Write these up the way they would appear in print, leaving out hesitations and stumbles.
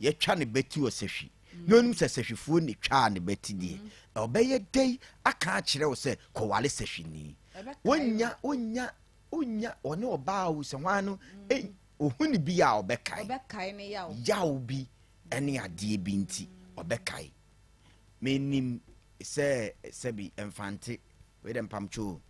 yɛtwa ne bɛti wɔ sahwi na onim sɛ sahwifoɔ ne twaa ne bɛti deɛ, ɔbɛyɛ dɛn aka akyerɛ wo sɛ kɔwale sahwini? Wonya wonya wonya ɔne ɔbaa wo sɛ hwan no, ohu ne bi a ɔbɛkae. Ɔbɛkae ne yaw. Yaw bi ne adeɛ bi nti ɔbɛkae. Menim sɛ sɛbi Mfante wei dɛ mpamkyoo.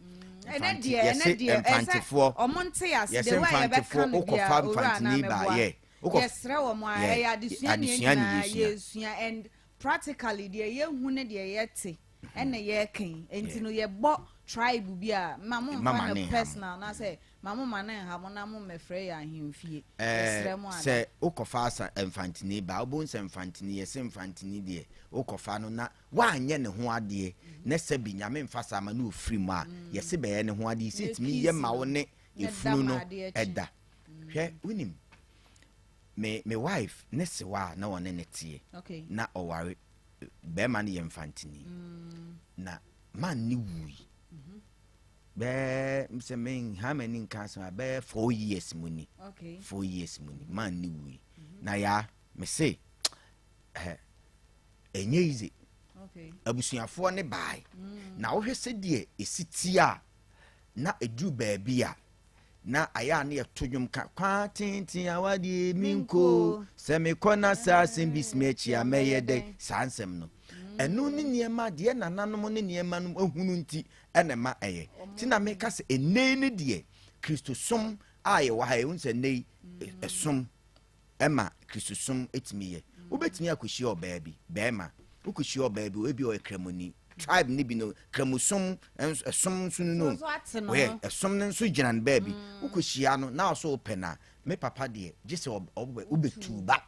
Ɛnɛ deɛ ɛnɛ deɛ ɛsɛ ɔmo nte ase yɛse de wa yɛbɛka Mfantefoɔ no wokɔfa bia owura Mfanteni anaa baa mɛboa. yɛ wokɔ Yɛsrɛ wɔn a yɛ ɛyɛ adesua ne adesua ne nyinaa yɛsua. Yɛsua and practically deɛ yɛhu ne deɛ yɛte ɛna yɛka yi nti no yɛbɔ tribe bi a ma mo Mma nfa ma no ne nha mo. Personal na sɛ ma mo ma ne nha mo na mo mmɛfrɛ yɛ ahemfie. Ɛɛ yɛsrɛ mo ada. Sɛ wokɔfa asa Mfanteni baa, wobɛhu sɛ Mfanteni, yɛse Mfanteni deɛ wokɔfa no na woanyɛ ne ho adeɛ na sɛbi Nyame mfa saa ma na ɔfiri mu a, yɛse bɛyɛ ne ho adeɛ sɛ ɛtumi yɛ ma wo ne na ɛda efunu ma no adeɛ kye. Ɛda hwɛ, wonim me wife ne sewa a na ɔne ne teɛ na ɔware bɛrima no yɛ Mfanteni na man ne wui bɛɛ sɛ menha m'ani nka asɛm a bɛyɛ 4 years mu ni. 4 years mu ni man ne wui na yaa me se ɛnyɛ easy. Abusuafoɔ ne bae na wohwɛ sɛdeɛ ɛsi tie a na ɛduru baabi a na ayɛ a ne yɛto dwom ka kwa tenten awadeɛ minko sɛ mekɔ na saa asɛm bi simi akyi a mɛyɛ dɛn. Saa nsɛm no ɛno ne nneɛma deɛ nananom ne nneɛma no ahunu nti ɛna ma ɛyɛ nti na meka sɛ ɛnei ne deɛ Kristosom a yɛwɔ ha, yɛhu sɛ nnei ɛsom ɛma Kristosom ɛtumi yɛ. Wobɛtumi akɔhyia ɔbaa bi, bɛrima wokɔhyia ɔbaa bi, ebi ɔyɛ Kramoni tribe ne bi no, Kramosom ɛsom nso no So ate no ɔyɛ ho. Ɛsom no nso gyina no baabi. Wokɔhyia no na ɔso wopɛ no a, me papa deɛ gye sɛ wobɛtu ba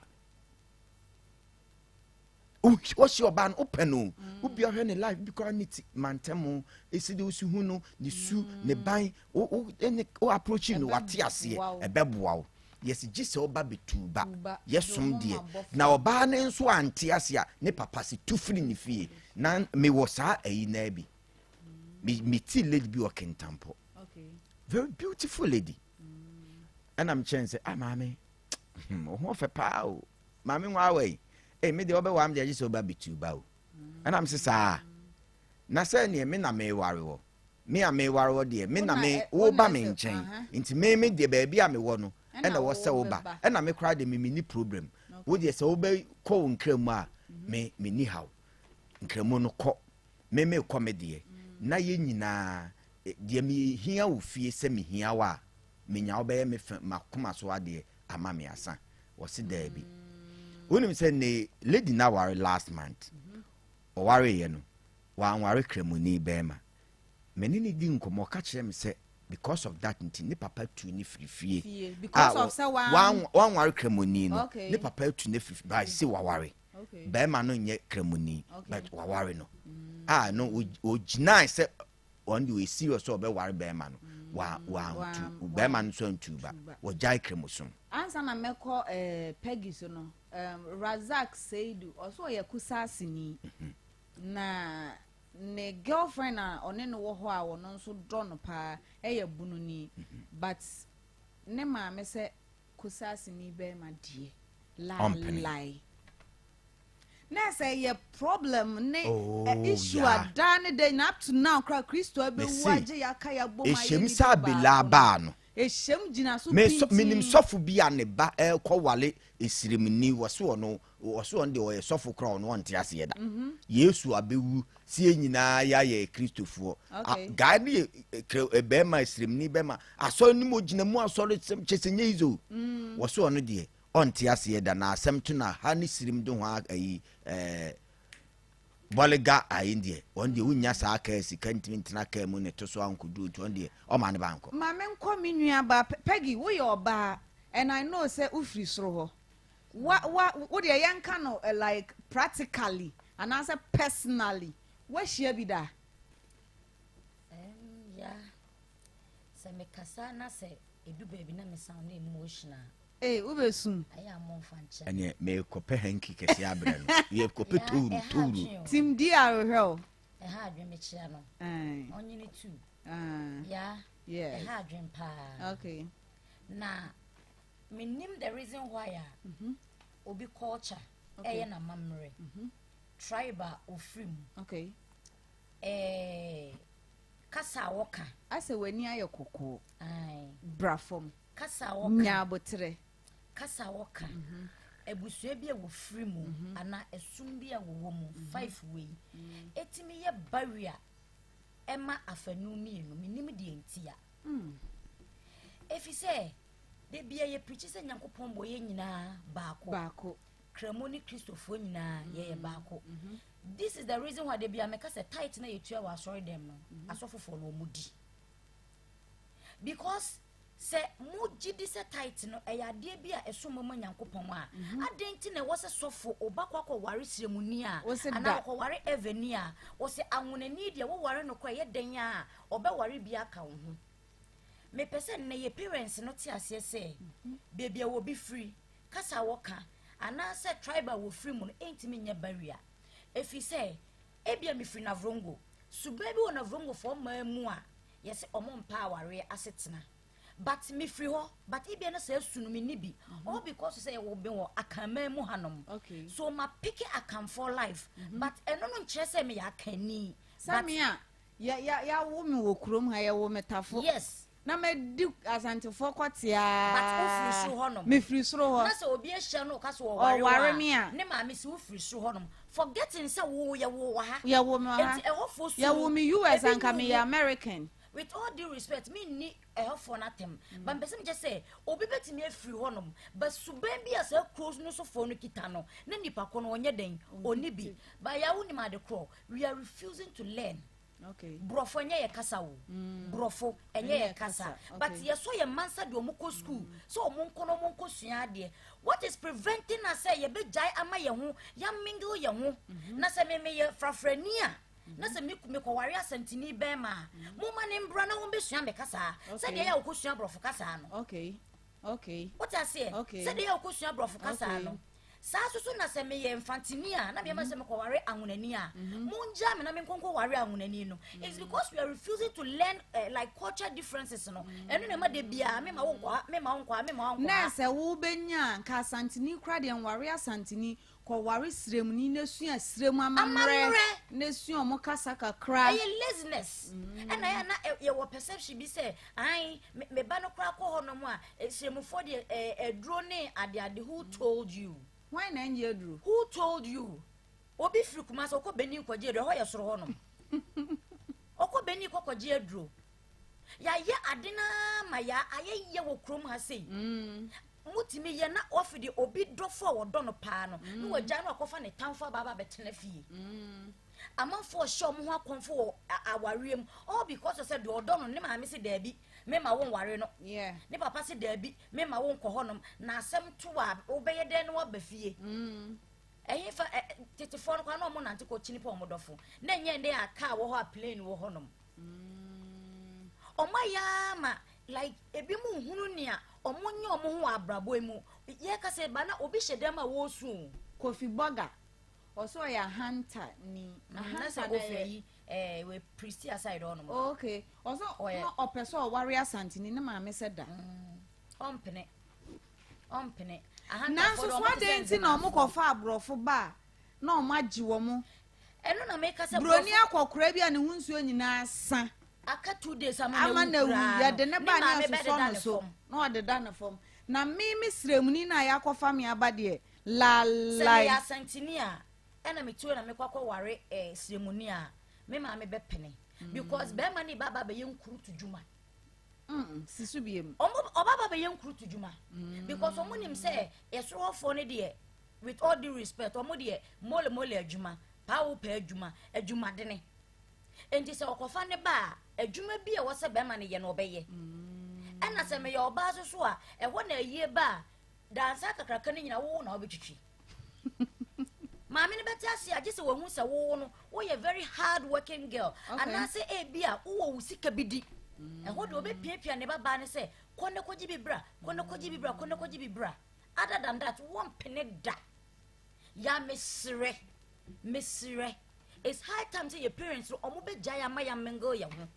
wɔhyɛ ɔbaa no wopɛ no, wobi ahwɛ ne life bi koraa ne ti mantam ɛsi de wosi hu no ne su ne ban wo wo ɛne wo approach no wate aseɛ. Ɛbɛboa wo. Ɛbɛboa wo yɛsi gye sɛ ɔba bɛtu ba. Tuba. Yɛsom De deɛ ɔmo ma bɔfo. Na ɔbaa no nso ante ase a ne papa si tu firi ne fie na mewɔ saa ayi naa bi me me ti lady bi wɔ Kintampo. Very beautiful lady ɛna mekyɛn sɛ, ah, maame wo ho ɔfɛ paa o, maame nwa awa yi ee me deɛ ɔbɛwa me deɛ gye sɛ ɔba bɛtu ba o. Ɛna me sɛ saa na sɛ neɛ me na meware wɔ me a meware wɔ deɛ me na Wo na me wo woba na me ɛsɛ- nkyɛn. Nti me deɛ baabi a mewɔ no ɛna ɛna wɔ sɛ woba. wobɛba. Ɛna me koraa deɛ me menni problem. Wo deɛ sɛ wobɛkɔ wo nkra mu a me menni haw nkramu no kɔ me mekɔ me deɛ na yɛn nyinaa deɛ mehia wo fie sɛ mehia wo a menya wo bɛyɛ me fɛ makoma so adeɛ ama me asa. Wɔse daabi. Wonim sɛ ne lady na ware last month ɔwareyɛ no wanware Kramoni bɛrima. Mene ne di nkɔmmɔ, ɔka kyerɛ me sɛ because of that nti ne papa tu ne firi fie. Fie because Ah, of sɛ wan wanware Kramoni no. Ne papa tu ne firi ba se waware bɛrima no nyɛ Kramoni but waware no a no ogyinae sɛ ɔno deɛ ɔyɛ serious sɛ ɔbɛware bɛrima no wa wantu bɛrima no nso antu ba Tuba. Wɔgyae Kramosom. Ansa na mɛkɔ Peggy so no, Razak Seidu ɔso ɔyɛ Kusaasini na ne girlfriend a ɔne no wɔ hɔ a ɔno nso dɔ no paa ɛyɛ Bununi but ne maame sɛ Kusaasini bɛrima deɛ Ɔmpene. lalai na sɛ yɛ problem ne Oh, issue yeah. a daa ne da na up to now kora Kristo abɛwu Mese, agye yɛaka yɛabɔ mu ayɛ ɛhyɛm nipa sɛ baako abelaa no. baa no Ɛhyɛm gyina so Me sɔ- menim pintin. sɔfo bi a ne ba ɛrekɔ wale esirimni, wɔso ɔno wɔso ɔno deɛ ɔyɛ sɔfo koraa ɔno ɔnte aseɛ da. Yesu abɛwu sie nyinaa yɛayɛ Kristofoɔ. Guy no yɛ bɛrima esirimni bɛrima asɔre no mu ogyina mu asɔre sɛm kyɛ sɛ nyɛ yizo wɔso ɔno deɛ ɔnte aseɛ da na asɛm to na ha ne sirim de ho ayi bɔlega ayi deɛ ɔno deɛ wonya saa kaa sika ntumi ntena kaa mu ne to so ankoduro nti ɔno deɛ ɔma ne bankɔ. Ma menkɔ me nua ba Peggy, woyɛ ɔbaa and I know sɛ wofiri soro hɔ wa wa wo deɛ yɛnka no like practically anaasɛ personally woahyia bi da? Ya sɛ mekasa na sɛ ɛdu baabi na me sound emotional. Ee, wobɛsum. Ayɛ a momfa nkyɛ. Ɛneɛ mekɔpɛ hanky kɛseɛ abrɛ no yɛkɔpɛ Ya, towuru ɛha towuru. adwen o. Tim di arehwɛ o. Ɛha adwen, mekyia no. Ɔnyene tu. Ya. Ɛha adwen paa. Na menim the reason why a. Obi culture ɛyɛ n'amammerɛ, tribe a ofiri mu, kasa a wɔka. Asɛ w'ani ayɛ kɔkɔɔ. Ae. Bra fam. Kasa a wɔka. Nya aboterɛ. Kasa a wɔka. Abusua bi a wɔfiri mu anaa ɛsom bi a wɔwɔ mu, five wei ɛtumi yɛ barrier ɛma afanu mmienu. Menim deɛ nti a. Ɛfiri sɛ da bia yɛ preach sɛ Nyankopɔn bɔ yɛn nyinaa baako. Baako. Kramo ne Kristofoɔ nyinaa yɛyɛ baako. This is the reason why da bia meka sɛ tithe na yɛtua wɔ asɔre dɛm no, asɔfofoɔ no wɔn di. Because sɛ mo gye di sɛ tithe no ɛyɛ adeɛ bi a ɛso mo ma Nyankopɔn a, adɛn nti na ɛwɔ sɛ sɔfo ɔba kɔ akɔware sremuni a, Wo se anaa da. ɔkɔware ɛvɛni a, wɔsɛ awonani deɛ woware no kɔ ɛyɛ dɛn a ɔbɛware bi aka wo ho. Mepɛ sɛ nnɛ yɛ parents no te aseɛ sɛ baabi a wɔbi firi, kasa a wɔka, anaasɛ tribe a wɔfiri mu no ɛntumi nyɛ barrier. Ɛfiri sɛ ebia mefiri Navrongo, suban bi wɔ Navrongofoɔ mmaa mu a yɛsɛ ɔmo mpa awareɛ asetena, but mefiri hɔ, but ebia no saa su no menni bi, all because sɛ yɛwɔ me wɔ Akanman mu hanom. So ma pick Akanfoɔ life, but ɛno no nkyerɛ sɛ meyɛ Akanni. Sɛ me a yɛawo me wɔ kurom ha, yɛwo me Tafo. Na madi Asantefoɔ kɔteaa. But wofiri soro hɔnom. Mefiri soro hɔ. Na sɛ obi ahyia no ka sɛ ɔware Ɔware me a. Ne maame sɛ wofiri soro hɔnom. Forgetting sɛ wo yɛ wo wɔ ha. Yɛwo me wɔ ha. Enti ɛhɔfoɔ su. Yɛwo me US ebi anka nni meyɛ wo. American. With all due respect, me nni ɛhɔfoɔ no atɛm. But mpɛ sɛ mekyɛ sɛ obi bɛtumi afiri hɔnom. But suban bi a saa kuro no sofoɔ no kita no, na nipa ko no ɔnyɛ den, ɔnni bi. But yɛawo nim ade korɔ. We are refusing to learn. Borɔfo ɛnyɛ yɛ kasa o. Borɔfo ɛnyɛ yɛ kasa. But yɛsɔ yɛ mma nsa de ɔmo kɔ school sɛ ɔmo nkɔ na ɔmo nkɔ sua adeɛ. What is preventing us sɛ yɛbɛgyae ama yɛn ho, yɛamingle yɛn ho? Na sɛ me meyɛ frafrani a, na sɛ me mekɔware Asantini bɛrima a, momma ne mbra na wɔmbɛsua me kasa. Sɛdeɛ ɛyɛ a wɔkɔsua borɔfo kasa no. Wote aseɛ? Sɛdeɛ ɛyɛ a wɔkɔsua borɔfo kasa no. Saa nso so na sɛ meyɛ Mfantini a, na meyɛ ma sɛ mekɔware Ahonani a, mongyaa me na menkɔnkɔware Ahonani no. It's because we are refusing to learn like culture differences no. Ɛno na ɛma da biara mema wo nkɔ ha, mema wo nkɔ ha, mema wo nkɔ Na ha. sɛ wobɛnya a, nka Asanteni koraa deɛ nware Asanteni, kɔware Siremuni na sua Sirem amammerɛ, Amammerɛ. na sua ɔmo kasa kakra. Ɛyɛ laziness. Ɛna ɛyɛ na yɛwɔ perception bi sɛ ae me ba no koraa kɔ hɔnom a, Siremfoɔ deɛ aduro ne adeade. Who told you? Hwan na ɛnyɛ aduro? Who told you? Obi firi Kumasi ɔkɔ Benin kɔgye aduro, ɛhɔ yɛ soro hɔnom. Ɔkɔ Benin kɔkɔgye aduro. Yɛayɛ ade naa ma yɛ ayɛ yɛ wɔ kurom ha sei. Mutumi yɛ na ɔfi de obi dɔfo a wɔdɔ no paa no, na wɔgya no akɔfa ne tamfo aba aba abɛtena fie. Amanfoɔ hyɛ ɔmo ho akɔmfo wɔ awareɛ mu, all because sɛ deɛ ɔdɔ no ne maame se daabi, mema wo nware no. Ne papa se daabi, mema wo nkɔ hɔnom. Na asɛm to a wobɛyɛ dɛn na woaba fie? Ɛhe fa tetefoɔ no koraa na ɔmo nante kɔ kyini pa ɔmo dɔfo. Na ɛnyɛ ndɛ a car wɔ hɔ a plane wɔ hɔnom. Ɔmo ayɛ ama like ebi mu nhunu nea ɔmo nye ɔmo ho wɔ abrabɔ yi mu. Yɛka sɛ ba na obi hyɛ dɛm a wɔresu o. Kofi Boga, ɔsɛ ɔyɛ Ahanta ni. Na Ahanta sɛ na ofi yɛ yi, wɔ Prestea side hɔnom. Oh, okay. Ɔsɛ Ɔyɛ na ɔpɛ sɛ ɔware Asanteni ne maame sɛ da. Ɔmpene. Ɔmpene. Ahanta Nanso fo de so ɔmo te sɛ adɛn nti na ɔmo nzemafoɔ. kɔfa aborɔfo ba a na ɔmo agye wɔn? Ɛno na meka sɛ Buroni borɔfo akɔkora bi a ne ho nsuo nyinaa sa. Aka 2 days ama Ama na na ewu wu. koraa Yɛde no. ne Ne ba ne maame asosɔ bɛdeda no ne so. fam. Na ɔdeda ne fam. Na me me sremuni na yɛakɔfa me aba deɛ Sɛ lalai. meyɛ Asantini a, ɛna metuo na mekɔ akɔware sremuni a, me maame bɛpene. Because bɛrima ne ba ba bɛyɛ nkurutu dwuma. Si so biem. Ɔmo ɔba ba bɛyɛ nkurutu dwuma. Because ɔmo nim sɛ yɛsorofoɔ no deɛ, with all due respect, ɔmo deɛ mole mole adwuma, paa wo pɛ adwuma, adwumadene. Enti sɛ ɔkɔfa ne ba a, adwuma bi a ɛwɔ sɛ bɛrima no yɛ no ɔbɛyɛ. Ɛna sɛ meyɛ ɔbaa so so a, ɛhɔ na ayie ba a, dansa kakraka no nyinaa wo na wobɛtwitwi. Maame no bɛte ase a, gye sɛ wahu sɛ wo no woyɛ very hard working girl. Anaasɛ ebi a wowɔ wo sika bi di. Ɛhɔ de ɔbɛpiapia ne babaa no sɛ kɔ ne kɔgye bi bra, kɔ ne kɔgye bi bra, kɔ ne kɔgye bi bra. Other than that, wɔmpene da. Ya mesrɛ, mesrɛ. It's high time sɛ yɛ parents no ɔmo bɛgyae ama yɛ mingle yɛ ho.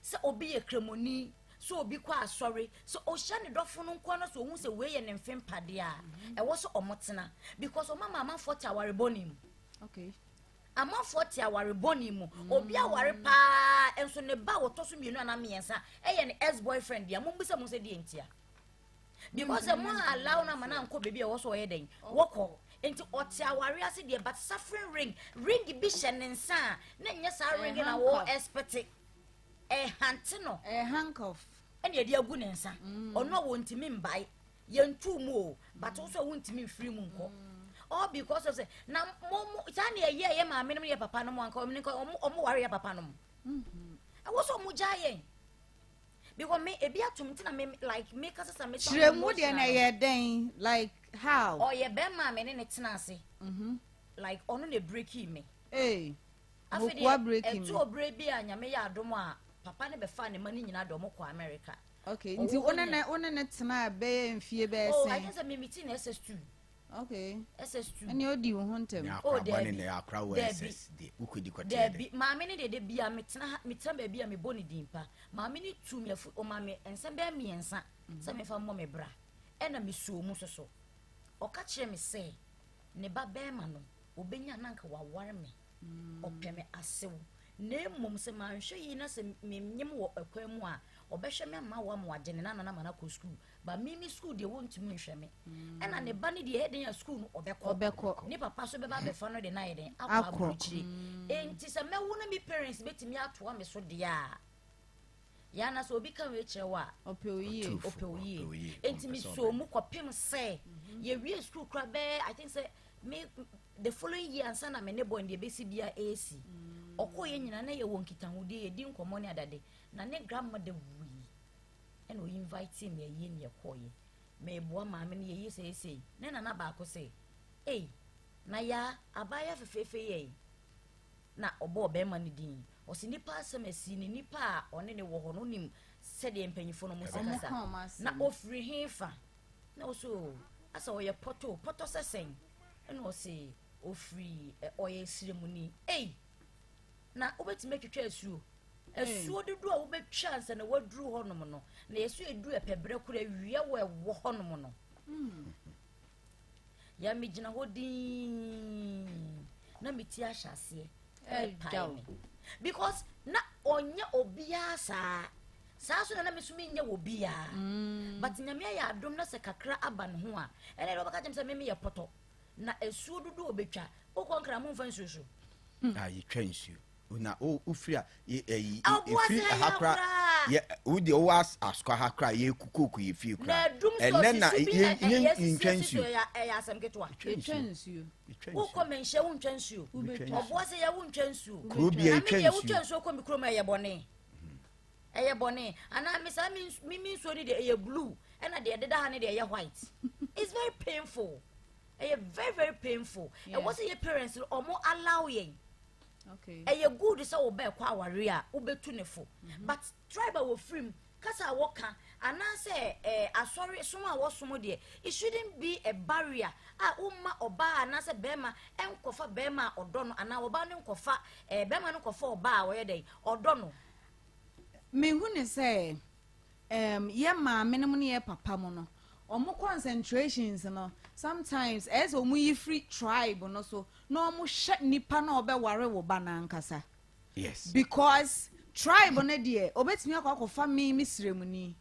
Sɛ obi yɛ kremoni, Sɛ obi kɔ asɔre, sɛ ɔhyia ne dɔfo no nko ara na sɛ ɔhu sɛ wei yɛ ne mfe mpadeɛ a, ɛwɔ sɛ wɔtena because wɔn ama amanfoɔ te aware bɔne mu. Okay. Amanfoɔ te aware bɔne mu. Obi aware paa nso ne ba a wɔtɔ so mmienu anaa mmiɛnsa ɛyɛ ne ex boyfriend deɛ mommisa mo sɛ deɛ ntia. Because mo allow no ama no ankɔ baabi a ɛwɔ sɛ ɔyɛ dɛn wɔkɔ. Nti ɔte aware ase deɛ but suffering ring ring bi hyɛ ne nsa a na nyɛ saa ring na wɔ expect. Ɛhante no. Ɛyɛ handcuff. Ɛna yɛde agu ne nsa. Ɔno a wɔntumi mbae. Yɛntuu mu o, but wo nso a wontumi mfiri mu nkɔ. All because of sɛ na mo mo saa na yɛyɛ yɛ maame nom ne yɛ papa nom anka wɔn nka wɔn wɔn ware yɛ papa nom. Ɛwɔ sɛ wɔn gyaa yɛn. Because me ebi atum nti na me like me kasa sa me sa. Kyerɛ mu deɛ na ɛyɛ dɛn like how. Ɔyɛ bɛrima a me ne ne tena ase. Like ɔno na breaking me. Hey. Afei Mokua deɛ breaking me. ɛtoo berɛ bi a Nyame yɛ adom a papa no bɛfaa ne mma no nyinaa de ɔmo kɔɔ America. Okay, Ɔwoo nti wo ne ne- ne wo ne ne tenaa bɛyɛ mfie bɛyɛ Oh, I sɛn? think sɛ me meeting no SS2. Okay. SS2. Ɛne odi wo ho ntɛm. Ne Oh, akora bɔne daabi. na ɛyɛ akora wɔ Daabi. SS deɛ wokɔdi kɔteɛ dɛ. Daabi, maame no deɛ da biara metena ha metena baabi a mebɔ ne din pa. Maame no tuu me afu ɔmaa me nsɛm bɛyɛ mmiɛnsa sɛ memfa mmɔ me bra. Ɛna mesoo mu nso so. Ɔka kyerɛɛ me sɛ ne ba bɛrima no ɔbɛnya na anka waware me. Ɔpɛ me asew, na mmom sɛ manhwɛ yie na sɛ menyem wɔ ɛkwan mu a, ɔbɛhwɛ me ama wo ama wagye ne nana no ama no akɔ sukuu. Ba me me sukuu deɛ wɔntumi nhwɛ me. Ɛna ne ba no deɛ ɛyɛ den a sukuu no ɔbɛkɔ. Ɔbɛkɔ. Ne papa so bɛba abɛfa no de no ayɛ den akɔ Akɔ. aburokyire. Enti sɛ mɛwo na me parents bɛtumi atoa me so deɛ a, yɛ ana sɛ obi ka wei kyerɛ wo a, Ɔpɛ wo yie. Ɔtu fo, ɔpɛ wo ɔpɛ yie. wo yie. Enti Ɔmpɛ sɛ mesɔɔ ɔbɛyɛ. mu kɔpem sɛ yɛwie sukuu koraa bɛyɛ I think sɛ me the following year ansa na me ne boy no deɛ ɛbɛsi biara ɛresi. Ɔkɔeɛ nyinaa na yɛwɔ nkitahodie, yɛdi nkɔmmɔ ne adade. Na ne grandmother wui ɛna ɔ invite me ayie ne yɛkɔeɛ. Meboa maame no yɛyɛ sei sei. Ne nana baako se, ei, na yaa abaayewa fɛfɛɛfɛ yi ɛyi. Na ɔbɔɔ bɛrima no din. Ɔse nipa asɛm asi ne nipa a ɔne ne wɔ hɔ no wonim sɛdeɛ mpanyinfoɔ no ɔmo si Ɔmo kasa. ka ɔmo asɛm. Na ɔfiri he fa? Na ɔse oo, asɛ ɔyɛ pɔtɔ o, pɔtɔ sɛ sɛn? Ɛna ɔse ɔfiri ɛ, ɔyɛ siremuni. Ei! Na wobɛtumi atwitwa asuo? Asuo dodoɔ a wobɛtwa ansa na woaduru hɔnom no, na yɛso ɛduru ɛpɛ berɛ koro awia wɔ ɛwɔ hɔnom no. Ya megyina hɔ dinn na me ti ahyɛ aseɛ ɛrepae me because na ɔnyɛ obiara saa saa so na na me so menyɛ obiara mm. but nyame ayɛ adom na sɛ kakra aba ne ho a ɛnɛ deɛ wɔbɛka kyɛm sɛ meme yɛ pɔtɔ na asuo dodoɔ ɔbɛtwa wokɔ nkra momfa nsuo so hmm. ah, yɛtwa nsuo na wofiri a ɛyi efiri ha kora yɛ wo deɛ wowɔ asokɔ ha kora yɛ kooko yɛ fie kora ɛnɛ na yɛ yɛ ntwa nsuo ɛyɛ asɛm ketewa yɛtwa nsuo wokɔ mɛnhyɛ wontwa nsuo ɔboa sɛ yɛ wontwa nsuo kuro bi yɛtwa nsuo wotwa nsuo kɔ mi kurom ɛyɛ bɔne ɛyɛ bɔne anaa me saa mi mi nsuo ni deɛ ɛyɛ blue ɛna deɛ ɛdeda ha ne deɛ ɛyɛ white it's very painful ɛyɛ very very painful ɛwɔ sɛ yɛ parents no ɔmo allow yɛn. Ɛyɛ good sɛ wo ba ɛkɔ aware a wobɛtu ne fo mhm. but tribe a wɔfiri mu kasa a wɔka anaasɛ eh, asɔre som a wɔsom deɛ it shouldn't be a barrier a woma ɔbaa anaasɛ bɛrima nkɔfa bɛrima a ɔdɔ no anaa ɔbaa no nkɔfa eh, bɛrima no nkɔfa ɔbaa a ɔyɛ dɛn ɔdɔ no. Mehu ne sɛ um, yɛ maame no mu ne yɛ papa mu no wɔn concentrations no sometimes ɛyɛ sɛ wɔn yi firi tribe no so na ɔmo hwɛ nipa na ɔbɛware wo ba no ankasa. Yes. Because tribe no deɛ obetumi akɔ akɔfa me me sremuni.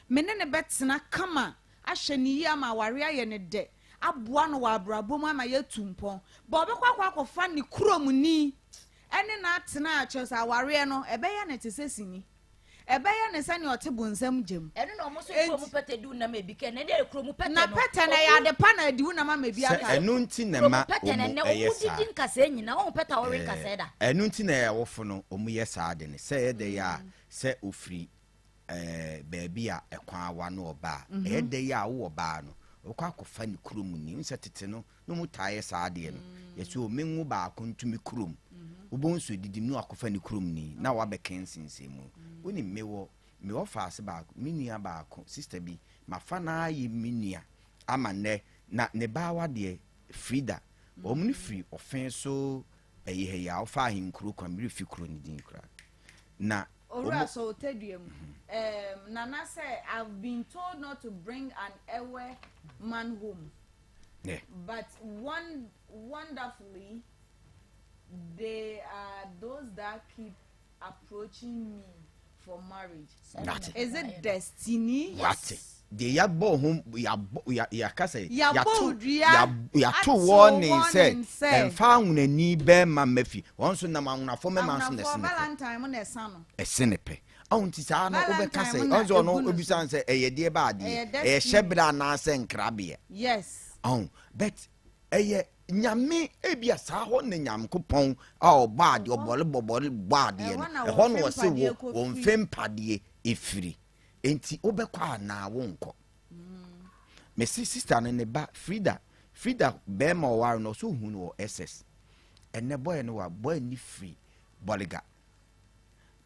Me ne no bɛtena kama ahwɛ no yie ama aware ayɛ no dɛ aboa no wɔ abrabɔ mu ama yɛatu mpɔn. But ɔbɛkɔ akɔ akɔfa ne kuromni ɛne no atena a kyerɛ sɛ awareɛ no ɛbɛyɛ no te sɛ sini. Ɛbɛyɛ no sɛnea ɔte bonsam gya mu. Ɛno na wɔn nso kurom pɛtɛ di wo nam ebi kɛ na ɛnɛ kurom pɛtɛ no. Na pɛtɛ no ɛyɛ ade pa na adi wo nam ama ebi aka. Sɛ ɛno nti na ɛma wɔn ɛyɛ saa. Kurom pɛtɛ no ɛnɛ wɔn didi nkasɛɛ nyinaa wɔn pɛtɛ a wɔwe nkasɛɛ da. Ɛno nti na awofo no wɔn yɛ saa ade no sɛ ɛyɛ dɛ yɛ a sɛ ofiri ɛɛ baabi a ɛkwan awa no ɔba a ɛyɛ dɛ yɛ a wowɔ baa no ɔkɔ akɔfa ne kurom ni n sɛ tete no na ɔmo taa yɛ saa adeɛ no yɛsɛ o menwo baako nto me kurom wobɛhu sɛ ɔdidi mu na wakɔfa ne kurom ni na wabɛka nsensɛn mu wonim mewɔ mewɔ faase baako me nua baako sister bi mafa no ayɛ me nua ama nnɛ na ne baawa deɛ Frida wɔn no firi ɔfe so ɛyi ha yi a ɔfa ahenkuro kwan merefi kuro no din koraa na. Owura sɔ otadua mu. Um, Nana sɛ I've been told not to bring an Ewe man home. Yeah. But one wonderfully, they are those that keep approaching me for marriage. Nate. Is it destiny? Wate. Deɛ yɛabɔ ho yɛabɔ yɛ yɛaka sɛ Yɛabɔ yɛato wo dua, yɛab- yɛato ato wɔne sɛ warning sɛ- ɛmfa ahonani bɛrima mma fi wɔn nso nam ahonafo mɛma nso na Ahonafoɔ ɛse ne pɛ Valentine mu na ɛsa no. ɛse ne pɛ ɔho nti saa no wobɛka Valentine sɛ mu na ɔn sɛ ɔno egu no obisa no sɛ ɛyɛ deɛ ba adeɛ Ɛyɛ ɛyɛ destiny. hyɛberɛ anaasɛ nkrabeɛ Yes. ɔho but ɛyɛ Nyame ebia saa hɔ na Nyankopɔn a ɔbɔ adeɛ ɔbɔre bɔbɔre bɔ adeɛ no Ɛhɔ na ɛhɔ wɔn na mfe ɔse wo mpadeɛ kɔ wɔn firi. mfe mpadeɛ ɛfiri enti wobɛkɔ anaa wonkɔ mesi sister no ne ba Frida Frida bɛrima ɔware no ɔsɛ ohu no wɔ SS ɛnɛ bɔyɛ no wa bɔyɛ ne firi bɔlega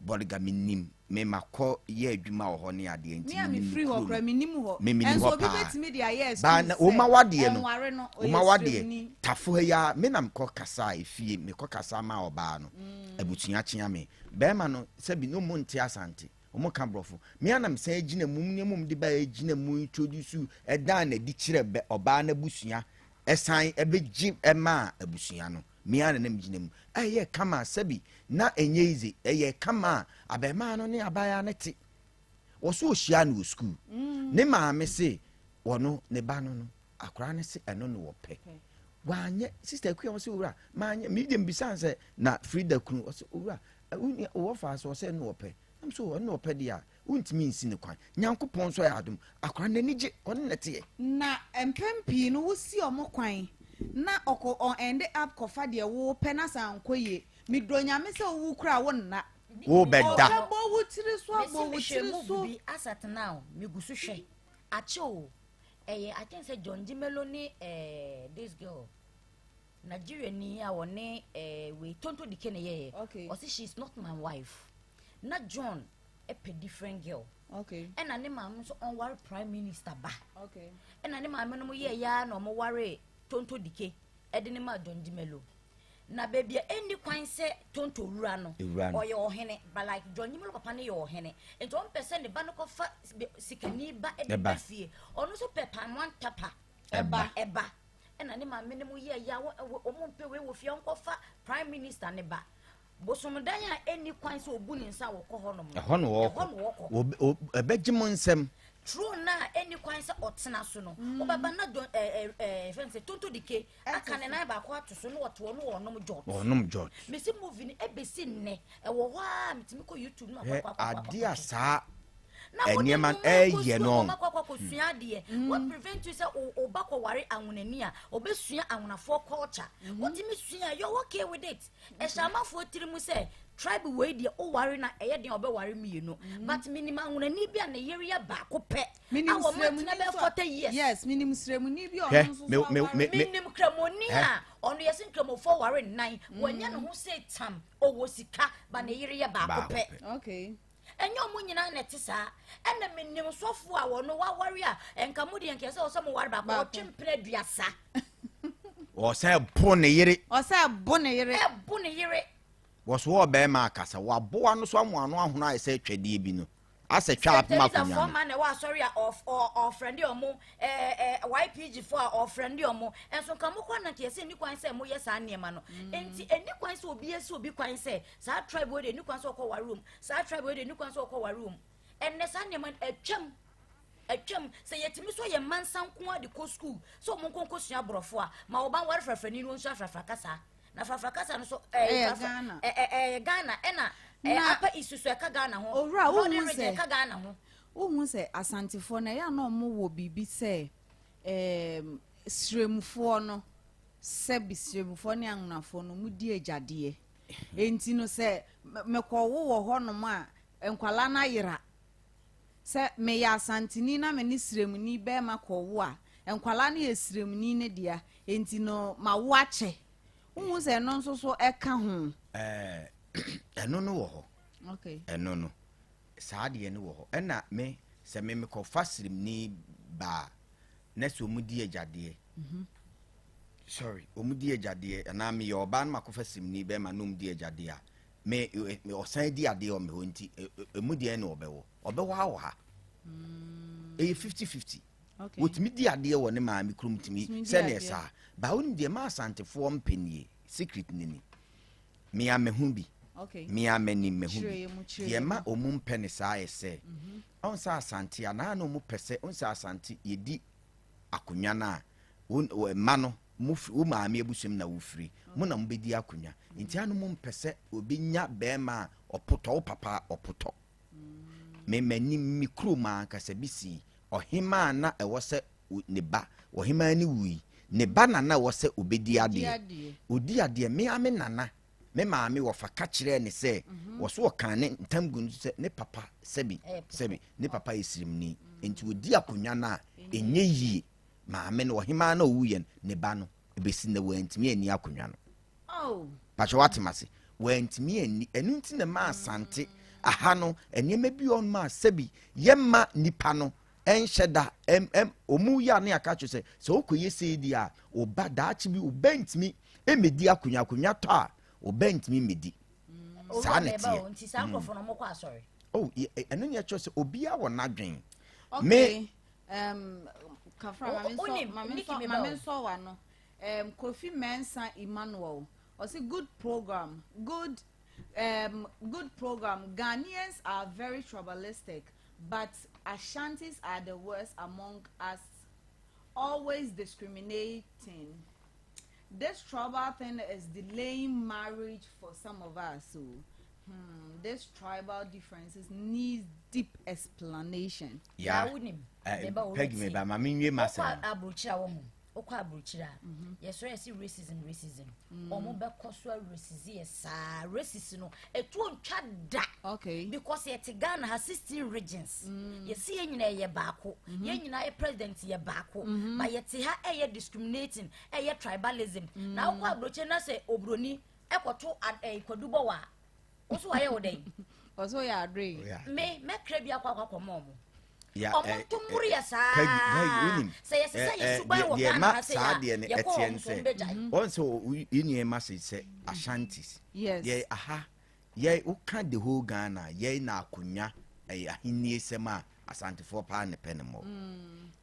Bɔdega menim me makɔ yɛ adwuma wɔ hɔ ne adeɛ nti Me a menim mefiri ne hɔ kuro koraa no menim hɔ. Me menim Ɛnso hɔ obi paa bɛtumi de ayɛ excuse Baa na sɛ woma wadeɛ no ɔnware no ɔyɛ woma wadeɛ sremni. tafo ha yi ara me na mekɔ kasa efie mekɔ kasa ma ɔbaa no abusua kyea me bɛrima no sɛbi no ɔmo nte asante ɔmo ka borɔfo me ara na mesan gyina mu nneɛma ɔmo de ba gyina mu introduce ɛdan na ɛde kyerɛ bɛ ɔbaa no abusua ɛsan ɛbɛgye ɛmaa abusua no Me ara na na megyina mu. Ɛyɛ kama sɛbi na ɛnyɛ easy. Ɛyɛ kama a abarimaa no ne abaayewa no te. Wɔso ɔhyia no wɔ sukuu. Ne maame se ɔno ne ba no no, akwadaa no se ɛno na ɔpɛ. Wanyɛ, Sister Akua ɔse owura, manyɛ, me deɛ mebisa no sɛ na Frida kunu, ɔse owura, wo nua, wɔ fa so ɔsɛ ɛno na ɔpɛ. Nam so ɛno na ɔpɛ deɛ a, wontumi nsi no kwan. Nyankopɔn nso ayɛ adom, akwadaa no n'ani gye, ɔne na ɛteɛ. Na mpɛn pii no wosi ɔmo kwan na ɔkɔ ɔ end up kɔfa deɛ wopɛ na sɛ ankɔ yie. Medɔ Nyame sɛ wowu koraa wo nna. Wo bɛ da. Ɔbɛbɔ wo tiri so abɔ Mesi wo mehwɛ tiri move so. bi as at now megu so hwɛ akyɛ o ɛyɛ I think sɛ John Dumelo ne eh, this girl Nigeria ni a wɔne eh, wei Tonto Dike na ɛyɛyɛ Okay. ɔsi she is not my wife na John pɛ different girl okay. ɛna ne maame nso ɔnware prime minister ba okay. ɛna ne maame no yɛ ya na ɔmo ware Tonto Dike ɛde ne ma John Dumelo na baabi a ɛnni kwan sɛ Tonto wura no ɔyɛ ɔhene but like John Dumelo papa no yɛ ɔhene nti ɔmpɛ sɛ ne ba no kɔfa sikani ba ɛde ba fie ɔno nso pɛ palm tapa ɛba ɛba ɛna ne maame no mu yɛ ya wɔn mpɛ wei wɔ fie ɔnkɔfa prime minister ne ba Bosomdan a enni kwan sɛ obu ne nsa a wɔkɔ hɔnom no, Ɛhɔ na wɔkɔ. ɛhɔ na wɔkɔ. Wɔb- o- Ɛbɛgye mo nsam. Throne no a enni kwan sɛ ɔtena so no, wobɛba na dɔn ɛɛ ɛɛ fɛn sɛ Tonto Dike aka ne nan baako ato so na ɔte hɔ na ɔrenom jot. Wɔnom jot. Mesi movie no ebesi nnɛ, ɛwɔ hɔ ara metumi kɔ YouTube na Hwɛ makɔ akɔ akɔ akɔ adeɛ a akɔhwɛ. saa Na wode nneɛma nwoma akɔ ɛyɛ sukuu no. ama wɔakɔ akɔ akɔsua adeɛ. What prevent you sɛ wo wo ba kɔware anwonani a, ɔbɛsua anwonafoɔ culture. Wotumi sua a, you're okay with it. Ɛhyɛ amanfoɔ tiri mu sɛ tribe wei deɛ woware no a ɛyɛ den a ɔbɛware mmienu but menim anwonani bi a ne yere yɛ baako pɛ a Menim wɔn sremuni atena bɛyɛ nso a 40 years. yes menim sremuni bi a Hwɛ, ɔno nso me so me aware. me me Menim kramoni Hɛ? a ɔno yɛse nkramofoɔ ware nnan wɔnyɛ ne ho sɛ tam ɔwɔ sika ba ne yere yɛ baako Baako pɛ. pɛ. Okay. Ɛnyɛ ɔmo nyinaa na ɛte saa. Ɛna menim sɔfo a wɔno waware a nka mo deɛ nka ɛsɛ ɔsɛ mo ware baako Baako. ɔtwe mpena aduasa. Ɔsɛ bo ne yere. Ɔsɛ bo ne yere. Ɛbo ne yere. Wɔso wɔ bɛrima akasa waboa no so amoa ano ahono ayɛ sɛ twɛdeɛ bi no asɛ twa Sɛ apem Teresa akonnwa foɔ no. ma na ɛwɔ asɔre a ɔfrɛnde ɔmo ɛɛ YPG foɔ a ɔfrɛnde ɔmo nso nka mo kɔ na nka yɛsɛ nni kwan sɛ moyɛ saa nneɛma no nti ɛnni kwan sɛ obi asi obi kwan sɛ saa tribe wei deɛ ɛnni kwan sɛ ɔkɔ ware wɔm Saa tribe wei deɛ ɛni kwan sɛ ɔkɔ ware wɔm. Ɛnnɛ saa nneɛma no atwam. Atwam. Sɛ yɛtumi sɔ yɛn mma nsa nko ara de kɔ sukuu sɛ wɔn nko nkɔsua aborɔfo a, ma wo ba nware frafrani na ɔnsua frafra kasa. Na frafra kasa no so ɛyɛ Ɛyɛ frafra Ghana. ɛ ɛ ɛyɛ Ghana ɛna ɛ Na Upper East so ɛka Ghana ho. Owura, Northern wohu region sɛ ɛka Ghana ho. wohu sɛ Asantefoɔ no ɛyɛ a na wɔn wɔ biribi sɛ ɛɛm Sremfoɔ no sɛbi Sremfoɔ ne Anwonafoɔ no wɔn di agyadeɛ. Enti no sɛ mekɔwo wɔ hɔnom a, nkwadaa no ayera. Sɛ meyɛ Asanteni na me ne Siremuni barima kɔwo a, nkwadaa no yɛ Siremuni no dea. Enti no mawo akyɛ. Wohu sɛ ɛno nso so ɛka ho. Ɛɛ, ɛno no wɔ hɔ. Okay. Ɛno no, saa adeɛ no wɔ hɔ. Ɛna me, sɛ me mekɔfa Siremuni ba a, na sɛ wɔn di agyadeɛ. Mm -hmm. Sorry, wɔn di agyadeɛ anaa meyɛ ɔbaa na makɔfa simni bɛrima na wɔn di agyadeɛ a, Me me ɔsan di adeɛ wɔ me hɔ nti emu deɛ na ɔbɛwɔ ɔbɛwɔ awɔ ha. Ɛyɛ 50-50. Wɔtumi di adeɛ wɔ ne maame kurom tumi sɛdeɛ saa. Ba wonim deɛ ma Asantefoɔ mpɛ nie, secret ne ni. Mea mehu bi. Mea m'anim mehu bi. Deɛ ma ɔmu mpɛ ne saa yɛ sɛ ɔn sɛ Asante a naa na ɔmu pɛ sɛ ɔn sɛ Asante yɛdi akonnwa no a wo mma no mo wo maame abusua mu na wofiri mo na mobɛdi akonnwa nti ano mo mpɛ sɛ obi nya bɛrima a ɔpotɔ wo papa ɔpotɔ. Me m'anim me kurom ankasa bi sii ɔhemaa na ɛwɔ sɛ ne ba ɔhemaa ne wui ne ba na na ɛwɔ sɛ obɛdi adeɛ ɔdi adeɛ. Me a me nana me maame wɔfa ka kyerɛɛ ne sɛ wɔso ɔka ne ntam gu no sɛ ne papa sɛbi sɛbi ne papa yɛ sirimni nti ɔdi akonnwa no a ɛnyɛ yie. Maame no ɔhemaa na ɔwuiɛ no ne ba no ɛbɛsi na wantumi anni akonnwa no. Pakyɛ woatem ase wantumi anni. Ɛno nti na ma Asante aha no nneɛma bi wɔ nom a sɛbi yɛmma nipa no ɛnhyɛ da ɛm ɛm ɔmu yɛ a ne aka kyerɛ sɛ sɛ wokɔyɛ sei deɛ a ɔba daakye bi ɔba ntumi mmɛdi akonnwa akonnwa tɔ a ɔba ntumi mmɛdi. Saa na ɛteɛ. Nti saa nkurɔfoɔ no ɔmokɔ asɔre. Oh, ɛno ne ɛkyerɛ sɛ obiara wɔ n'adwen. Me kafra mame nsɔ wa no. Kofi Mensah Emmanuel ɔsi good program, good program. Ghanaians are very tribalistic, but Ashantis are the worst among us, always discriminating. This tribal thing is delaying marriage for some of us. So, this tribal differences needs deep explanation. Yeah. Peggy me ba ma me nwie ma sɛ. Aburokyire a wɔn wokɔ aburokyire a yɛsɔrɔ yɛsi racism racism, wɔn bɛkɔ so a racism yɛ saa racism no etuo ntwa da. Because yɛte Ghana ha 16 regions, yɛsi yɛn nyinaa yɛ baako, yɛn nyinaa yɛ president yɛ baako, but yɛte ha ɛyɛ discriminating, ɛyɛ tribalism. Na wokɔ aburokyire na sɛ oburoni ɛkɔto ɛɛ kwadu bɔ wa woso wayɛ wo dɛn? Ɔso yɛ adoe. Me mɛkra bi akɔ akɔmɔ ɔmo ɔmo ntomboro yɛ saa sɛ yɛsesa yɛ suban wɔ Ghana ha sɛ yɛ yɛkɔ ɔmo so ɔmo bɛgyae. Wɔn sɛ yɛ nua ma sɛ Ashantis. Yes. Yɛ aha yɛ woka the whole Ghana yɛ na akonnwa ɛyɛ ahenni sɛm a Asantefoɔ paa ne pɛ ne mmɔ.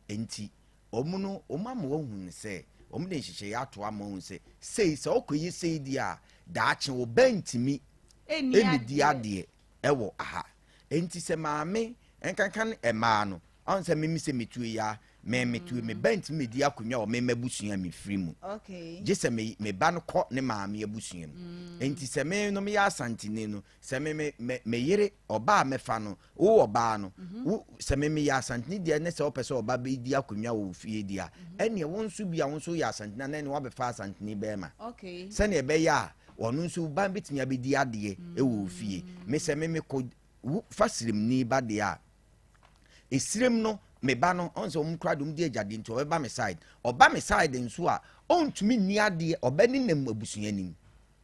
Nti ɔmo no ɔmo ama wɔn hu sɛ ɔmo de nhyehyɛeɛ ato ama wɔn sɛ sei sɛ ɔkɔ yi sei di a daakye ɔbɛ ntumi ɛnni di adeɛ ɛwɔ aha. Nti sɛ maame nkankan mmaa no ɔn sɛ mimi sɛ metuo ya mɛ metuo me ba ntumi medi akonnwa wɔ mɛma abusua mi firi mu gye sɛ me me ba no kɔ ne maame abusua mu. Nti sɛ me no meyɛ Asanteni no sɛ me me me me yere ɔbaa mɛfa no wo ɔbaa no wo sɛ me meyɛ Asanteni deɛ ne sɛ wopɛ sɛ ɔba bɛdi akonnwa wɔ fie deɛ a ɛneɛ wo nso bi a wo nso yɛ Asanteni na ɛne wabɛfa Asanteni bɛrima sɛneɛ ɛbɛyɛ a ɔno nso ba bɛtumi abɛdi adeɛ ɛwɔ fie. Me sɛ me mekɔ fa sirimni ba deɛ a esirem no me ba no ɔn sɛ ɔmo kura de ɔmo di agyadeɛ nti ɔbɛba me side ɔba me side nso a ɔntumi nni adeɛ ɔbɛ ne nam abusua nim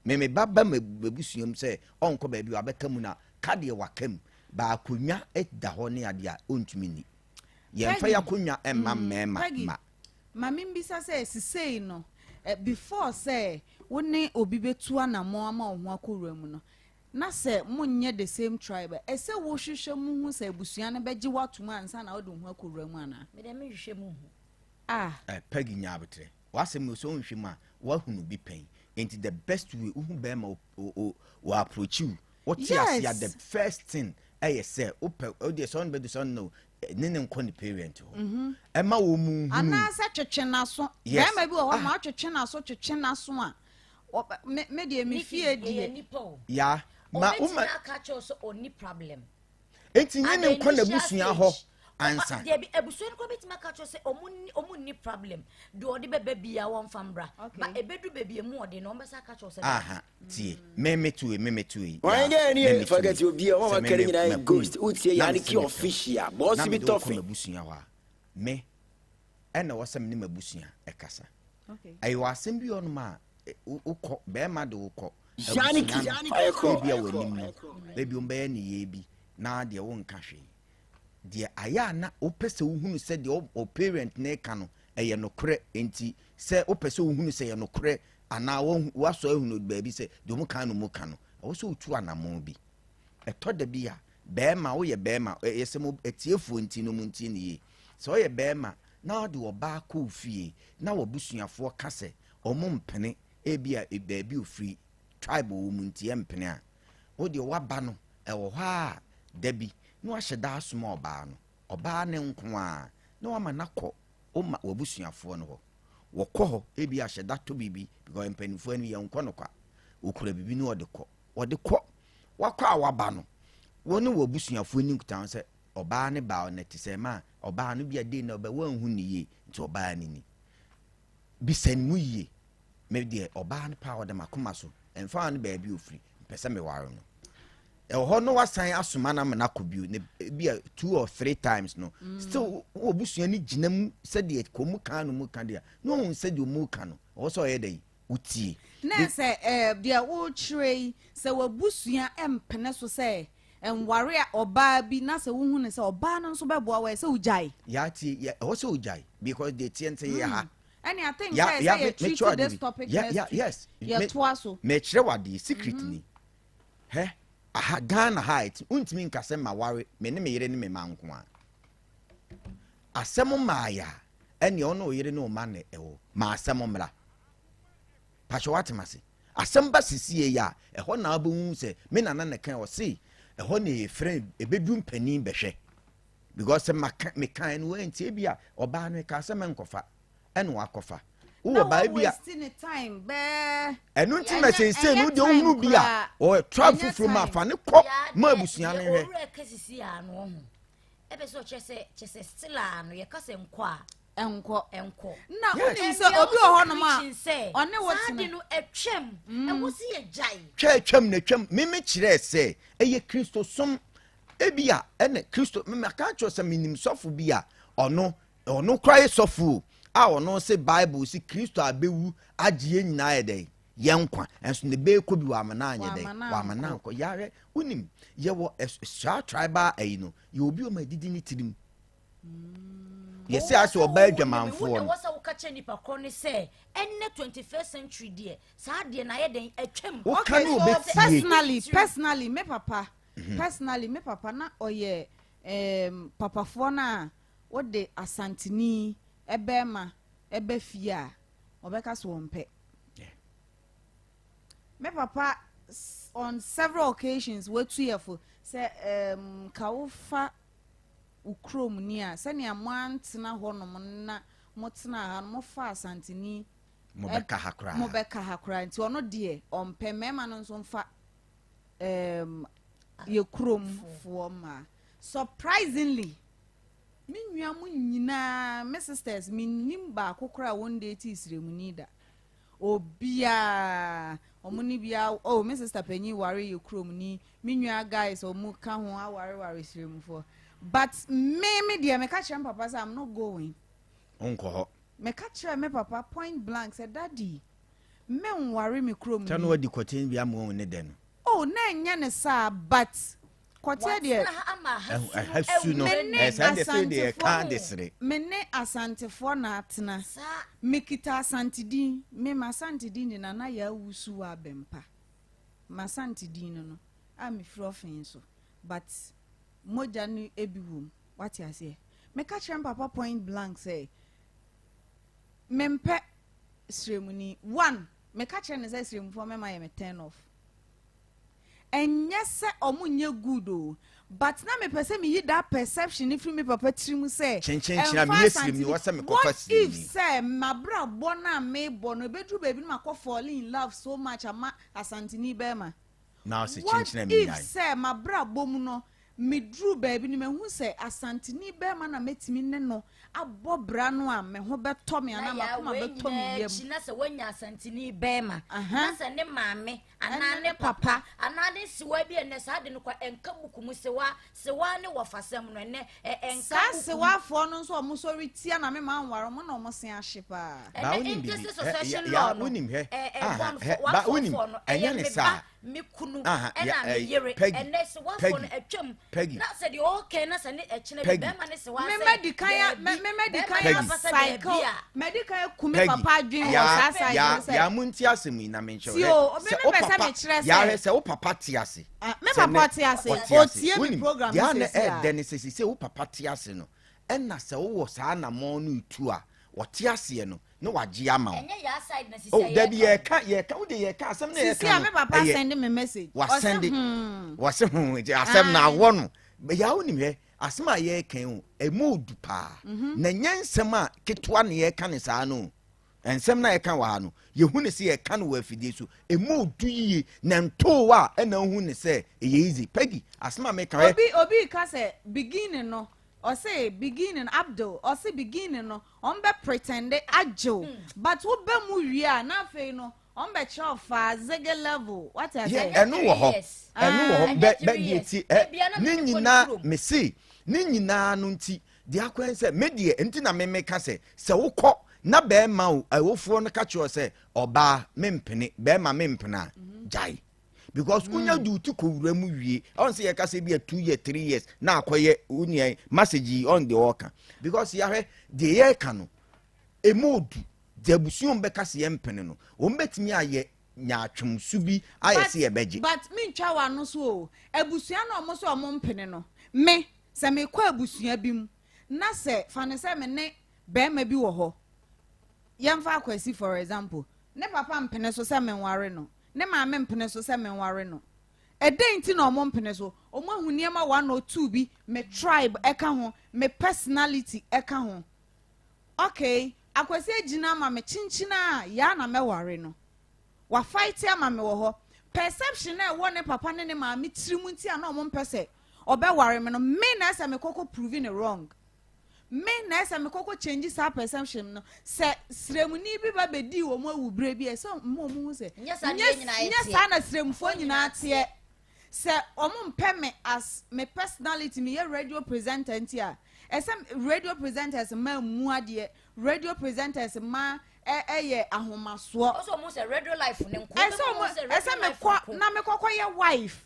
me me ba ba m'abusua mu sɛ ɔnkɔ baabi wabɛka mu na kadeɛ waka mu baakonnwa da hɔ ne adeɛ a ɔntumi nni yɛmfa yɛ akonnwa mma mmarima ma. Maame mbisa sɛ sisei no before sɛ wo ne obi bɛtu anammɔn ama wo ho akɔwura mu no na sɛ monyɛ the same tribe ɛsɛ wohwehwɛ mu hu sɛ abusua no bɛgye woatom ansa na wode wo ho akɔwura mu anaa? Mede mehwehwɛ mu hu. Ah. Peggy nya abotrɛ wasɛm no sɛ wonhwɛ mu a woahunu bi pɛn nti the best way wohu bɛrima wɔ approach you wote ase a the first thing ɛyɛ sɛ wopɛ wodeɛ sɛ ɔno bɛdu sɛ ɔno no ne ne nkɔ ne parent hɔ ɛma wɔ mu hunu anaasɛ twetwe n'aso. Bɛrima bi wɔ hɔ ma atwetwe n'aso twetwe n'aso a me deɛ me fie deɛ ya ma woma aka kyerɛ sɛ ɔni problem. Enti ne ne nkɔ n'abusua hɔ ansa. Deɛ abusua no kɔ bɛtumi aka kyerɛ sɛ ɔmo ni problem deɛ ɔde bɛbɛ bia wɔmfa mbra ba ɛbɛdu baabi emu ɔde na ɔmbɛsa aka kyerɛ sɛ aha tie me tue me tue. Wɔn gɛ ni forget obi a wɔn ma kari nyinaa yɛ ghost wotie Yannick official bɔsi bi tɔfe. Na mabusua hɔ a me ɛna wɔsɛ me ne mabusua ɛkasa ɛyɛ wɔ asɛm bi ɔnom a wokɔ bɛrima de wokɔ abusua no ebi a w'anim no ebi wɔn bɛyɛ ne yie bi na deɛ wɔnka hwee deɛ ayɛ a na wopɛ sɛ wohunu sɛ deɛ o parent ne ka no ɛyɛ nokorɛ nti sɛ wopɛ sɛ wohunu sɛ ɛyɛ nokorɛ anaa wasɔ ahunu baabi sɛ deɛ ɔmo kan no mu ka no Ɛwɔ sɛ wotu anammɔn bi. Ɛtɔ da bi a, bɛrima, woyɛ bɛrima, ɛyɛ sɛ mo atiefoɔ nti no mo ntie no yie. Sɛ woyɛ bɛrima na wode ɔbaa kɔ wo fie na w'abusuafoɔ ka sɛ ɔmo mpene, ebi a baabi ofiri, tribe wɔ mu nti ɛmpene a, wo deɛ waba no ɛwɔ hɔ a da bi na wahyɛ da asoma ɔbaa no, ɔbaa ne nko a, na wama no akɔ wo ma w'abusuafoɔ no hɔ. Wɔkɔ hɔ, ebi ahyɛ da tɔ biribi, because mpanimfoɔ no yɛnkɔ no kwa. Wɔkura biribi na wɔde kɔ. Wɔde kɔ. Wakɔ a waba no, wɔne w'abusuafoɔ ni nkutaho sɛ ɔbaa ne baa ɔnɛ te sɛ ma ɔbaa no bi a dei na ɔbɛ wɔanhu ne yie nti ɔbaa no ni. Bisa ne mu yie. Me deɛ ɔbaa no paa ɔda m'akoma so. Ɛmfa no baabi ofiri, mpɛ sɛ meware no. Ɛwɔ hɔ no wasan asoma no ama no akɔ bio ne bi a two or three times no. Still wɔ busua no gyina mu sɛdeɛ kɔ mu kan no mu ka deɛ na ɔhu sɛdeɛ ɔmu ka no ɔwɔ sɛ ɔyɛ dɛ wotie. Na sɛ eh, deɛ wokyerɛ yi, sɛ w'abusua mpene so sɛ nware a ɔbaa bi na sɛ wohu no sɛ ɔbaa no nso bɛboa wo a, ɛsɛ sɛ wogyae. Yɛatie, yɛ, ɛwɔ sɛ wogyae because deɛ teɛ nte yɛ ha. Ɛne I think Ya, sɛ ya, sɛ me, yɛ mekyerɛ treat ade this bi. topic Ya, next ya, week. yes. Me, Yɛtoa so. mekyerɛ wo adeɛ, secret ni. Hɛ, aha, Ghana ha a ɛte, wontumi nka sɛ maware, me ne me yere ne me mma nko a. Asɛm mmaeɛ a, ɛneɛ wo ne wo yere ne wo mma na ɛwɔ. Ma asɛm mmra. Pakyɛ woate m'ase? Asɛm ba sesie yi a, ɛhɔ na wobɛhu sɛ me nana na ɛkae, ɔse ɛhɔ na yɛfrɛ, ɛbɛduru mpanin bɛhwɛ. Because sɛ maka, mekae no wantie bi a, ɔbaa no ɛkaa sɛ mɛnkɔfa, ɛna wakɔfa. Na Wowɔ baa bi a, waste ne time bɛɛ. ɛno nti na Ɛnyɛ seesei no ɛnyɛ deɛ time wohunu bi a, koraa. ɔyɛ tribe Ɛnyɛ foforɔ mu a, time. fa ne kɔ Yaa ma deɛ abusua no deɛ nhwɛ. owura ka sisi a no ɔho ɛpɛ sɛ ɔkyerɛ sɛ kyɛ sɛ still a no yɛka sɛ nkɔ a Ɛnkɔ. ɛnkɔ. Na Yes. wonim And sɛ we are obi wɔ also hɔnom a preaching sɛ ɔne wo saa tena. de no atwam ɛwɔ sɛ yɛgyae. Twa atwam na atwam. Me me kyerɛɛ sɛ ɛyɛ Kristosom. Ebia ɛna Kristo me maka akyerɛ sɛ menim sɔfo bi a ɔno ɔno koraa yɛ sɔfo o a ɔno se Bible se Kristo abɛwu agye yɛn nyinaa yɛ dɛn yɛn nkwa ɛnso ne bɛɛkɔ bi wama no anyɛ dɛn Wama no wama no ankɔ. ankɔ. Yɛahwɛ wonim yɛwɔ saa tribal ayi no yɛ obi ɔma adidi ne tirim yɛsɛ asɛ ɔbaa adwamanfoɔ no. Wɔ sɛ woka kyerɛ nipa korɔ ne sɛ ɛnnɛ 21st century deɛ saa deɛ na ayɛ dɛn atwam. Woka Okay, ne so obɛtie. personally, personally, me papa, personally, me papa na ɔyɛ um, papafoɔ no a wode Asanteni bɛrima ɛba fie a ɔbɛka so ɔmpɛ. Yeah. Me papa on several occasions watu yɛ fo sɛ ka wofa wo kurom ni a sɛnea moantena hɔnom na motena ha no mofa Asanteni mobɛka ha koraa. Mobɛka ha koraa nti ɔno deɛ ɔmpɛ mmarima no nso mfa yɛ kuromfoɔ mmaa. Surprisingly, me nua mo nyinaa, me sisters, mennim baako koraa a wɔn date sremuni da. Obiaa, ɔmo ne bia, oh, me sister panyin ware yɛ kuromni, me nua guys ɔmo ka ho awareware sremfoɔ. But me, me deɛ meka kyerɛ me papa sɛ I'm not going. Wonkɔ hɔ. Meka kyerɛ me papa point blank sɛ daddy, menware me kurom Kyɛ ni. no wadi kɔten bi ama wɔn ne dɛ no. Oh, na ɛnyɛ ne saa, but kɔteɛ deɛ. Watena ha ama Ɛha su no. Me ne Ɛɛ saa deɛ sɛ deɛ ɛka Asantefoɔ de sere. Me ne Asantefoɔ na atena. Saa. Mekita Asante din. Me m'Asante din de Nana Yaa Wusu wɔ Abɛmpa. M'Asante din no no a mefiri ɔfen so. But mogya no ebi wom. Wate aseɛ? Meka kyerɛ me papa point blank sɛ mempɛ sremuni. One, meka kyerɛ no sɛ sremufoɔ mɛma yɛ me turn off. Ɛnyɛ sɛ ɔmo nyɛ good o, but na mepɛ sɛ meyi that perception no firi me papa tiri mu sɛ Kyenkyenkyen a ɛmfa meyɛ sremni, Asanteni. wɔ sɛ mekɔfa What if sremni. sɛ m'abrabɔ no a mebɔ no ɛbɛduru baabi no makɔ fall in love so much ama Asanteni bɛrima? Na ɔse What kyenkyen a if menyae. sɛ m'abrabɔ mu no meduru baabi no mahu sɛ Asanteni bɛrima na mɛtumi ne no abɔ bra no a me ho bɛtɔ me Na anaa yaa m'akoma wei bɛtɔ me nyinaa yam. akyi na sɛ woanya Asanteni bɛrima Aha. na sɛ ne maame anaa Ɛne ne ne papa papa. anaa ne sewa bi ɛnɛ saa de no kɔ ɛnka buku mu sewa sewa ne wɔfasɛm no ɛnɛ ɛ ɛnka Saa buku mu. sewafoɔ no nso a ɔmo sɔre tia na me ma nware ɔmo na ɔmo se ahye paa. Ba Ɛnɛ wonim intestate biribi. Hɛ, succession ya, law ya, no wonim hɛ. ɛ Aha, hɛ, ba, wonim, ɛnyɛ ne saa. Me kunu Aha, ya, ɛna me ɛyi, yere Peggy, ɛnɛ se wafoɔ Peggy, no atwam Peggy. na sɛ deɛ ɔɔkɛn na sɛ ne ɛkyena bi Peggy. bɛrima ne se wa Me sɛ madi kan a me daabi me madi bɛrima kan ne Peggy. papa sɛ daabi cycle a madi kan aku me Peggy, papa adwene wɔ ya, saa cycle ya, no sɛ ya, montie asɛm yi na menkyerɛ Tie wo. o, Hwɛ, me sɛ me wo pɛ sɛ papa, mekyerɛ ya, sɛ hwɛ, sɛ wo papa te ase. Ah, me Sɛ papa nɛ, ɔte ase, ɔte ase. ɔtie me Wonim, program deɛ no a na seesei a. ɛɛdɛ ne sɛ, seesei wo papa te ase no, ɛna sɛ wowɔ saa anammɔn no retu a, ɔte aseɛ no, na wagye ama wo. Ɛnyɛ yaa side na sisi Oh, a dabi yɛreka yɛka yɛka wo de yɛka asɛm na Sisi yɛka a no me papa ɛyɛ send me message. Ɔse wasɛnde hmm. wɔse ho nti asɛm na Ae. awɔ no yaa wonim hwɛ asɛm a yɛreka yi o ɛmu odu paa Mhm. na nyɛ nsɛm a ketewa na yɛreka ne saa no o. Nsɛm no a yɛka wɔ ha no yɛhu ne sɛ yɛka no wɔ afidie so ɛmu odu yie na ntoo a ɛna wohu ne sɛ ɛyɛ easy. Peggy asɛm a meka hwɛ Obi obi ka sɛ beginning no ɔse beginning Abdul ɔse beginning no ɔmo bɛ pretende agye wo but wo bɛ mu wie a na afei no ɔmo bɛ kyerɛ wo faa zege level wate Yɛ aseɛ. ɛno wɔ hɔ ɛno wɔ hɔ bɛ bɛ deɛ ti ɛ ne nyinaa mese ne nyinaa no nti deɛ akɔyɛ sɛ me deɛ nti na me meka sɛ sɛ wokɔ na bɛrima o awofoɔ no ka kyerɛ sɛ ɔbaa mempene bɛrima mempene a gyae because wonya mm. de wo ti kɔwura mu wie ɔn sɛ yɛka sɛ bi a two years three years na akɔyɛ wo nua message yi ɔn deɛ ɔɔka because yɛahwɛ deɛ yɛreka no ɛmu odu deɛ abusua wɔn bɛka sɛ yɛmpene no wɔn bɛtumi ayɛ nyaatwom su bi ayɛ sɛ yɛbɛgye. But mentwa w'ano so o abusua na ɔmo sɛ ɔmo mpene no me sɛ mekɔ abusua bi mu na sɛ fa no sɛ me ne bɛrima bi wɔ hɔ yɛmfa akwasi for example ne papa mpene so sɛ menware no Ne maame mpene so sɛ menware no. Ɛdɛn nti na wɔmpene so? Wɔahu nneɛma one or two bi, me tribe ka ho, me personality ka ho. Okay, Akwasi agyina ama me kyenkyen a, yaa na mɛware no. Wafight ama me wɔ hɔ. Perception a ɛwɔ ne papa ne ne maame tirim nti a na wɔmpɛ sɛ ɔbɛware me no, me na ɛsɛ mekɔkɔ prove no wrong. Me na ɛsɛ me kɔkɔ change saa perception no sɛ sremuni bi ba bɛdii wɔn awu berɛ bi a ɛsɛ mma wɔn hu sɛ Nyɛ saa na yɛn nyinaa nyɛ yɛteɛ. saa na sremfoɔ nyinaa teɛ sɛ wɔn mpɛ me as me personality meyɛ radio presenter nti a ɛsɛ radio presenters mma mmu adeɛ radio presenters mma ɛyɛ ahomasoɔ Ɔsɛ wɔn sɛ radio life ne nko. ɛsɛ wɔn ɛsɛ mekɔ na mekɔkɔ yɛ wife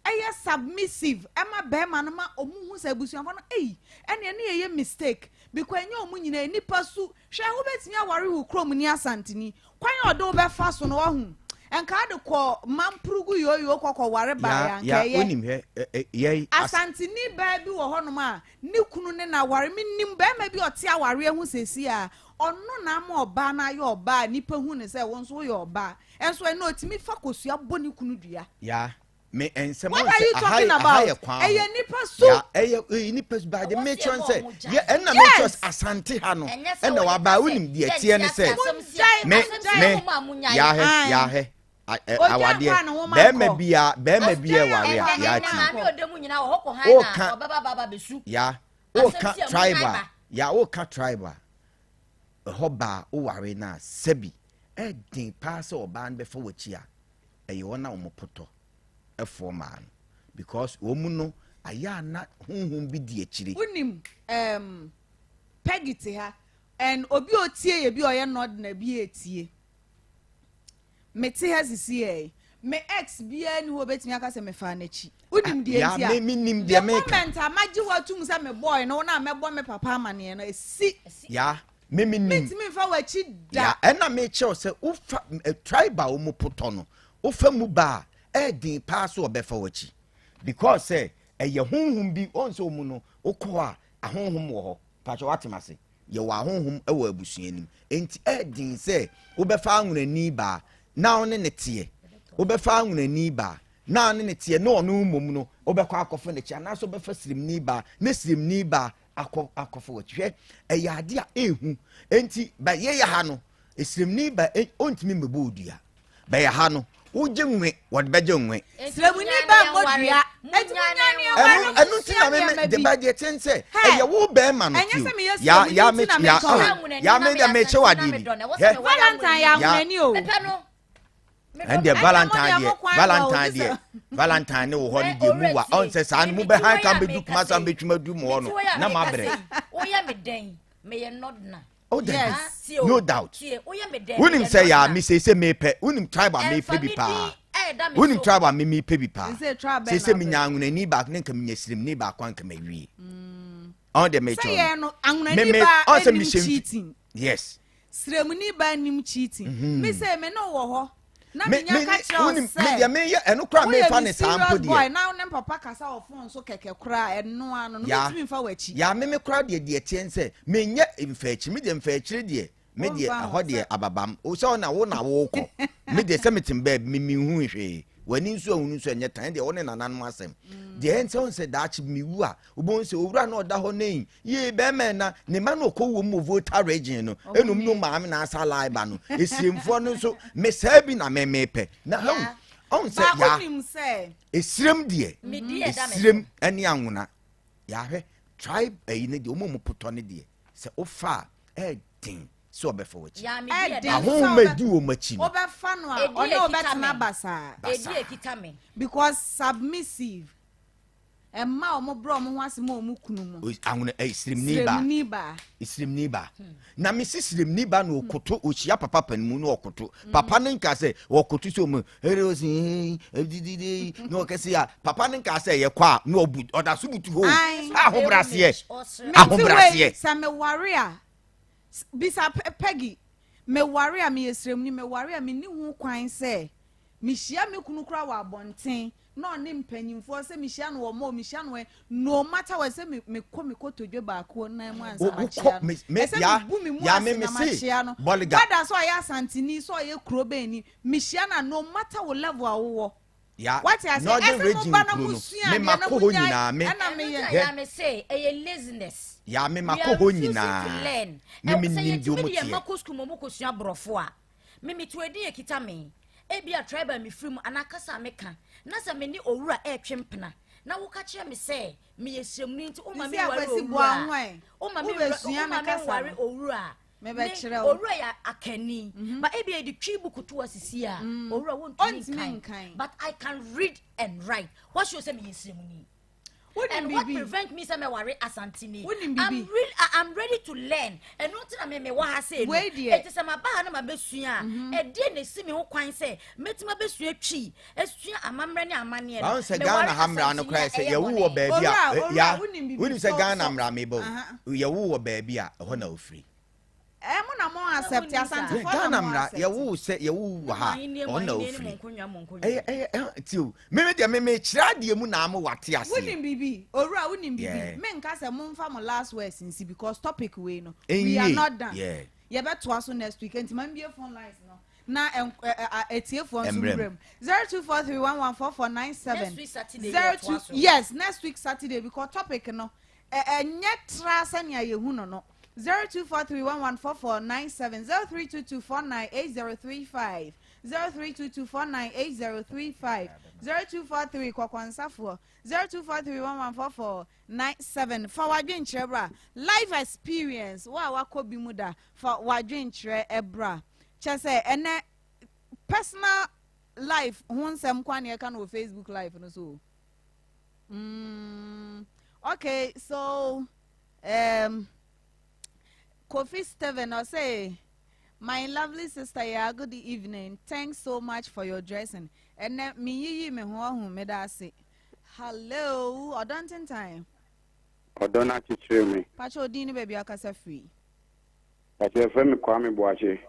ɛyɛ submissive ɛma bɛɛma no ma ɔmo hu sɛ abusuafo no ei ɛneɛ ne yɛyɛ mistake because ɛnyɛ ɔmo nyinaa nipa su hwɛ wobɛtumi aware wo kurom ni asanteni kwan a ɔde wo bɛfa so no wahu nka ade kɔ mampurugu yooyo kɔ kɔ ware baeɛ anka ya ɛyɛ wonim hwɛ ɛ ɛ yɛ as asanteni baa bi wɔ hɔnom a ne kunu ne no aware menim bɛɛma bi a ɔte awareɛ ho seesei a ɔno na ama ɔbaa no ayɛ ɔbaa a nipa hu no sɛ wo nso woyɛ ɔbaa ɛnso ɛnɛ ɔtumi fa kosua bɔ ne kunu dua. Ya me nsɛm What ɔn are sɛ you aha talking yɛ aha about? yɛ kwan ho Ɛyɛ nipa su. ya ɛyɛ ɛyɛ nipa su baade Ɛwɔ sɛ mekyerɛ yɛma sɛ ɔmo gyae. yɛ ɛna mekyerɛ Yes. sɛ asante ha no Ɛnyɛ sɛ ɛna wɔde waba ka sɛ wonim deɛ yɛnte teɛ ne ase sɛ asɛm si Mongyae, me asɛm si me a mo a monyae. yahɛ Ae. yahɛ a- ɛ- Ogya awadeɛ nkwa ne nwoma bɛrima nkɔ. bia bɛrima bia Ogya ware a nkwa ne Ɛnɛ yɛati nwoma maame nkɔ. ɔda mu nyinaa wɔ hɔ kɔ han na woka ɔbɛba ba ba bɛsu. ya Asɛm woka si a monyae tribe a ba. ya woka tribe a ɛhɔ baa woware no a sɛbi ɛden paa sɛ ɔbaa no bɛfa w'akyi a ɛyɛ wɔn a wɔn potɔ foɔ maa no because wɔn mu no ayɛ a na honhom bi di akyire. Wonim um, Peggy te ha and obi a otie yɛ bi a ɔyɛ nɔdena bi etie. Mete ha sisi yɛ me ex biara ni hɔ obetumi aka sɛ mefaa n'akyi. Wonim deɛ Ya nti a? me me nim The deɛ meka. moment a magye wo atum sɛ me boy no wo na mɛbɔ me papa amaneɛ no esi. Ya me me nim. Mentumi nfa w'akyi da. Ya ɛna mekyerɛw sɛ wofa eh, tribe a wɔn potɔ no wofa mu ba a ɛɛden paa so ɔbɛfa w'akyi because sɛ ɛyɛ honhom bi wɔn sɛ wɔn no wokɔ hɔ a ahonhom wɔ hɔ pakyɛ watem ase yɛwɔ ahonhom wɔ abusua nim enti ɛɛden sɛ wobɛfa anwonani baa na wo ne ne teɛ wobɛfa anwonani baa na ne ne teɛ na ɔno mmom no wobɛkɔ akɔfa n'akyi anaasɛ wobɛfa sirimni baa ne sirimni baa akɔ akɔfa w'akyi hwɛ ɛyɛ ade a ehu enti ba yɛyɛ ha no esirimni ba e, ontumi mmɛbɔ odua bɛyɛ ha no wogye nwe wɔde bɛgye nwe. Sremuni ba mmɔ dua eti mo nya ne ɛwɔ ɛno ɛno ti na me de ba deɛ kyɛn sɛ ɛyɛ wo bɛrima no ɛnyɛ sɛ meyɛ ya ya sremuni me ti na ya meka o ya me deɛ mekyɛ wo adeɛ bi hɛ Valentine yɛ ahonani o ɛndeɛ valentine deɛ valentine deɛ valentine ne wɔ hɔ no deɛ mu wa ɔn sɛ saa no mu bɛ han kan bɛdu kuma san bɛtwuma du mu hɔ no na ma brɛ. woyɛ me dɛn meyɛ nɔdena. Oh, dabi. Yes. Tie o, No doubt. tie, woyɛ me dɛn, Wonim meyɛ sɛ yaa nɔɔma. me seesei mepɛ, wonim tribe a Ɛmfa mepɛ bi me paa. din ɛɛda me Wonim so. tribe a me mepɛ bi paa. Seesei tribe bɛn Seesei na wopɛ? menya anwonani baako ne nka menya sirimni baako anka mawie. Ɔn deɛ Sɛ mekyerɛ yɛn no. no, Me anwonani me baa ɔn sɛ anim mehyɛ mfi cheating. Yes. Sremuni baa nim cheating. Me sɛ me ne wo wɔ hɔ na Me menya me ka ne kyerɛ wo wonim me sɛ deɛ meyɛ ɛno koraa woyɛ mefa me ne saa mpo serious boy deɛ. na wo ne papa kasa wɔ phone so kɛkɛ koraa ɛno ano no Ya mentumi mfa w'akyi. ya me me koraa deɛ deɛ teɛ nsɛ menyɛ mfa akyi me deɛ mfa akyire deɛ me deɛ Womfa ho ɛhɔ deɛ sɛ ababam o sɛ ɔna wo na wokɔ me deɛ sɛ metem baabi me menhu hwee w'ani nso ahunu nso ɛnyɛ tan deɛ wo ne nananom asɛm deɛ ɛnsɛ wo sɛ daakye mewu a wobɛhu sɛ owura na ɔda hɔ nei yee bɛrima ɛna ne ma no ɔkɔ wɔ mu wɔ Volta region no ɛnum no maame na asa laiba no esiremfoɔ no nso mesaa bi na memepɛ na Ya. ɔn sɛ Baako ya nim sɛ esirem deɛ Me din ɛda me so. esirem ɛne anwona yɛahwɛ tribe ɛyi ne deɛ ɔmo a ɔmo potɔ ne deɛ sɛ wofa a ɛɛden sɛ ɔbɛfa w'akyi Ya, me din ɛda ɛden me sɛ so. ahonhom wobɛ adi wɔn akyi no wobɛfa no a Edi ɔne ekita wobɛtena me. basaa Edi basaa ekita me. because submissive ɛma ɔmo brɛ ɔmo ho ase ma ɔmo kunu mu. Anwona ɛyɛ siremni ba Sremni baa. Siremni ba na mesi siremni ba na ɔkoto ɔhyia papa panimu na ɔkoto papa no nka sɛ ɔkoto sɛ ɔmu ɛrɛ ɔsi ɛdididi na ɔkɛse a papa no nka sɛ yɛkɔ a na ɔbu ɔda so butu hɔ Ae. ahobraseɛ Ɔsere. Mente wei ahobraseɛ sɛ meware a bisa Peggy meware a meyɛ sremni meware a menni ho kwan sɛ mehyia me kunu koraa wɔ abɔnten na ɔne mpanyimfoɔ sɛ mehyia no wɔ mall mehyia no wɔ no matter what sɛ me mekɔ me kotodwe baako nan mu ansa Wo- wokɔ makyia no me ɛsɛ ya mebu me mu ya ase me me na se makyia no bɔliga whether sɛ ɔyɛ asanteni sɛ ɔyɛ kuro bɛni mehyia no a no matter wo level a wowɔ ya wate ase northern ɛsɛ mo region ba na kuro mo no sua me adeɛ na makɔ mo hɔ nyae nyinaa me ɛna Ɛno meyɛ nti na hwɛ ya me se ɛyɛ laziness. ya me We makɔ are hɔ refusing to nyinaa learn. me Ɛ me sɛ nim deɛ yɛtumi ɔmo de yɛn teɛ mma kɔ sukuu ma ɔmo kɔsua borɔfo a me meto edin ekita me ebi a tribe a mefiri mu anaa kasa a meka na sɛ me ne owura ɛretwe mpena na woka kyerɛ me sɛ meyɛ siremuni nti woma Sisi me nware akwasi owura boa a ho ɛ woma me wobɛsua woma me me kasa nware no owura a me mebɛkyerɛ wo owura yɛ akani but ebi yɛde twi book to asisi a owura wontumi Ɔntumi nkan nkan. but I can read and write what show sɛ meyɛ siremuni wonim and what biribi prevent me sɛ mɛware asantini Wonim I'm biribi? really I, I'm ready to learn ɛno nti na me me wɔ ha sei no Wei deɛ. eti sɛ maba ha na mabɛsua a ɛdeɛ na esi me ho kwan sɛ mɛtumi abɛsua twi esua amammerɛ ne amanneɛ no báwo sɛ meware ghana ha mmara no asantini koraa a sɛ ɛyɛ yɛwo wɔ bɔne. baabi a Owura, eh, owura, ya wonim biribi? wonim sɛ So- ghana so- mmara mebɔ Aha. yɛwo wɔ baabi a ɛhɔ na ofiri ɛ mo na mo accept wonim saa. asantefoɔ na ghana mo mmara accept yɛwo sɛ yɛwo wɔ ha Mo ahennie, mo ɔno na ahennie ne mo ofiri nkonnwa, mo nkonnwa. ɛyɛ ɛyɛ ɛyɛ ti o mímí deɛ mímí kyerɛ adeɛ mu na ama wate aseɛ wonim biribi owura wonim Yeah. biribi menka sɛ momfa mo last words nsi because topic wei no we are Enye. not done Yeah. yɛbɛtoa so next week nti ma mbie phone lines no na etiefoɔ nso Mbrem. mbrem 0243114497 Next week Saturday, zero yɛtoa two so. yes next week Saturday because topic no ɛnyɛ tra sɛnea yɛhu no 0243114497 0322498035 0322498035 0243 kɔkɔnsafoɔ 0243114497 fa wadwenkyerɛ bra life experience wo a wakɔ bi mu da fa wadwenkyerɛ bra kyɛ sɛ ɛnɛ personal life ho nsɛm kwa ne ɛka no wɔ Facebook live no so o. Okay, so Kofi Steven ɔsɛ, "My lovely sister, yeah, good evening. Thanks so much for your dressing." Ɛnɛ meyiyi me ho ɔho meda ase. Hello, ɔdɔ ntentan. Ɔdɔ no akyekyere me. Pakyɛ odin ne baabi akasa firi. Pakyɛ yɛfrɛ me Kwame Boakye.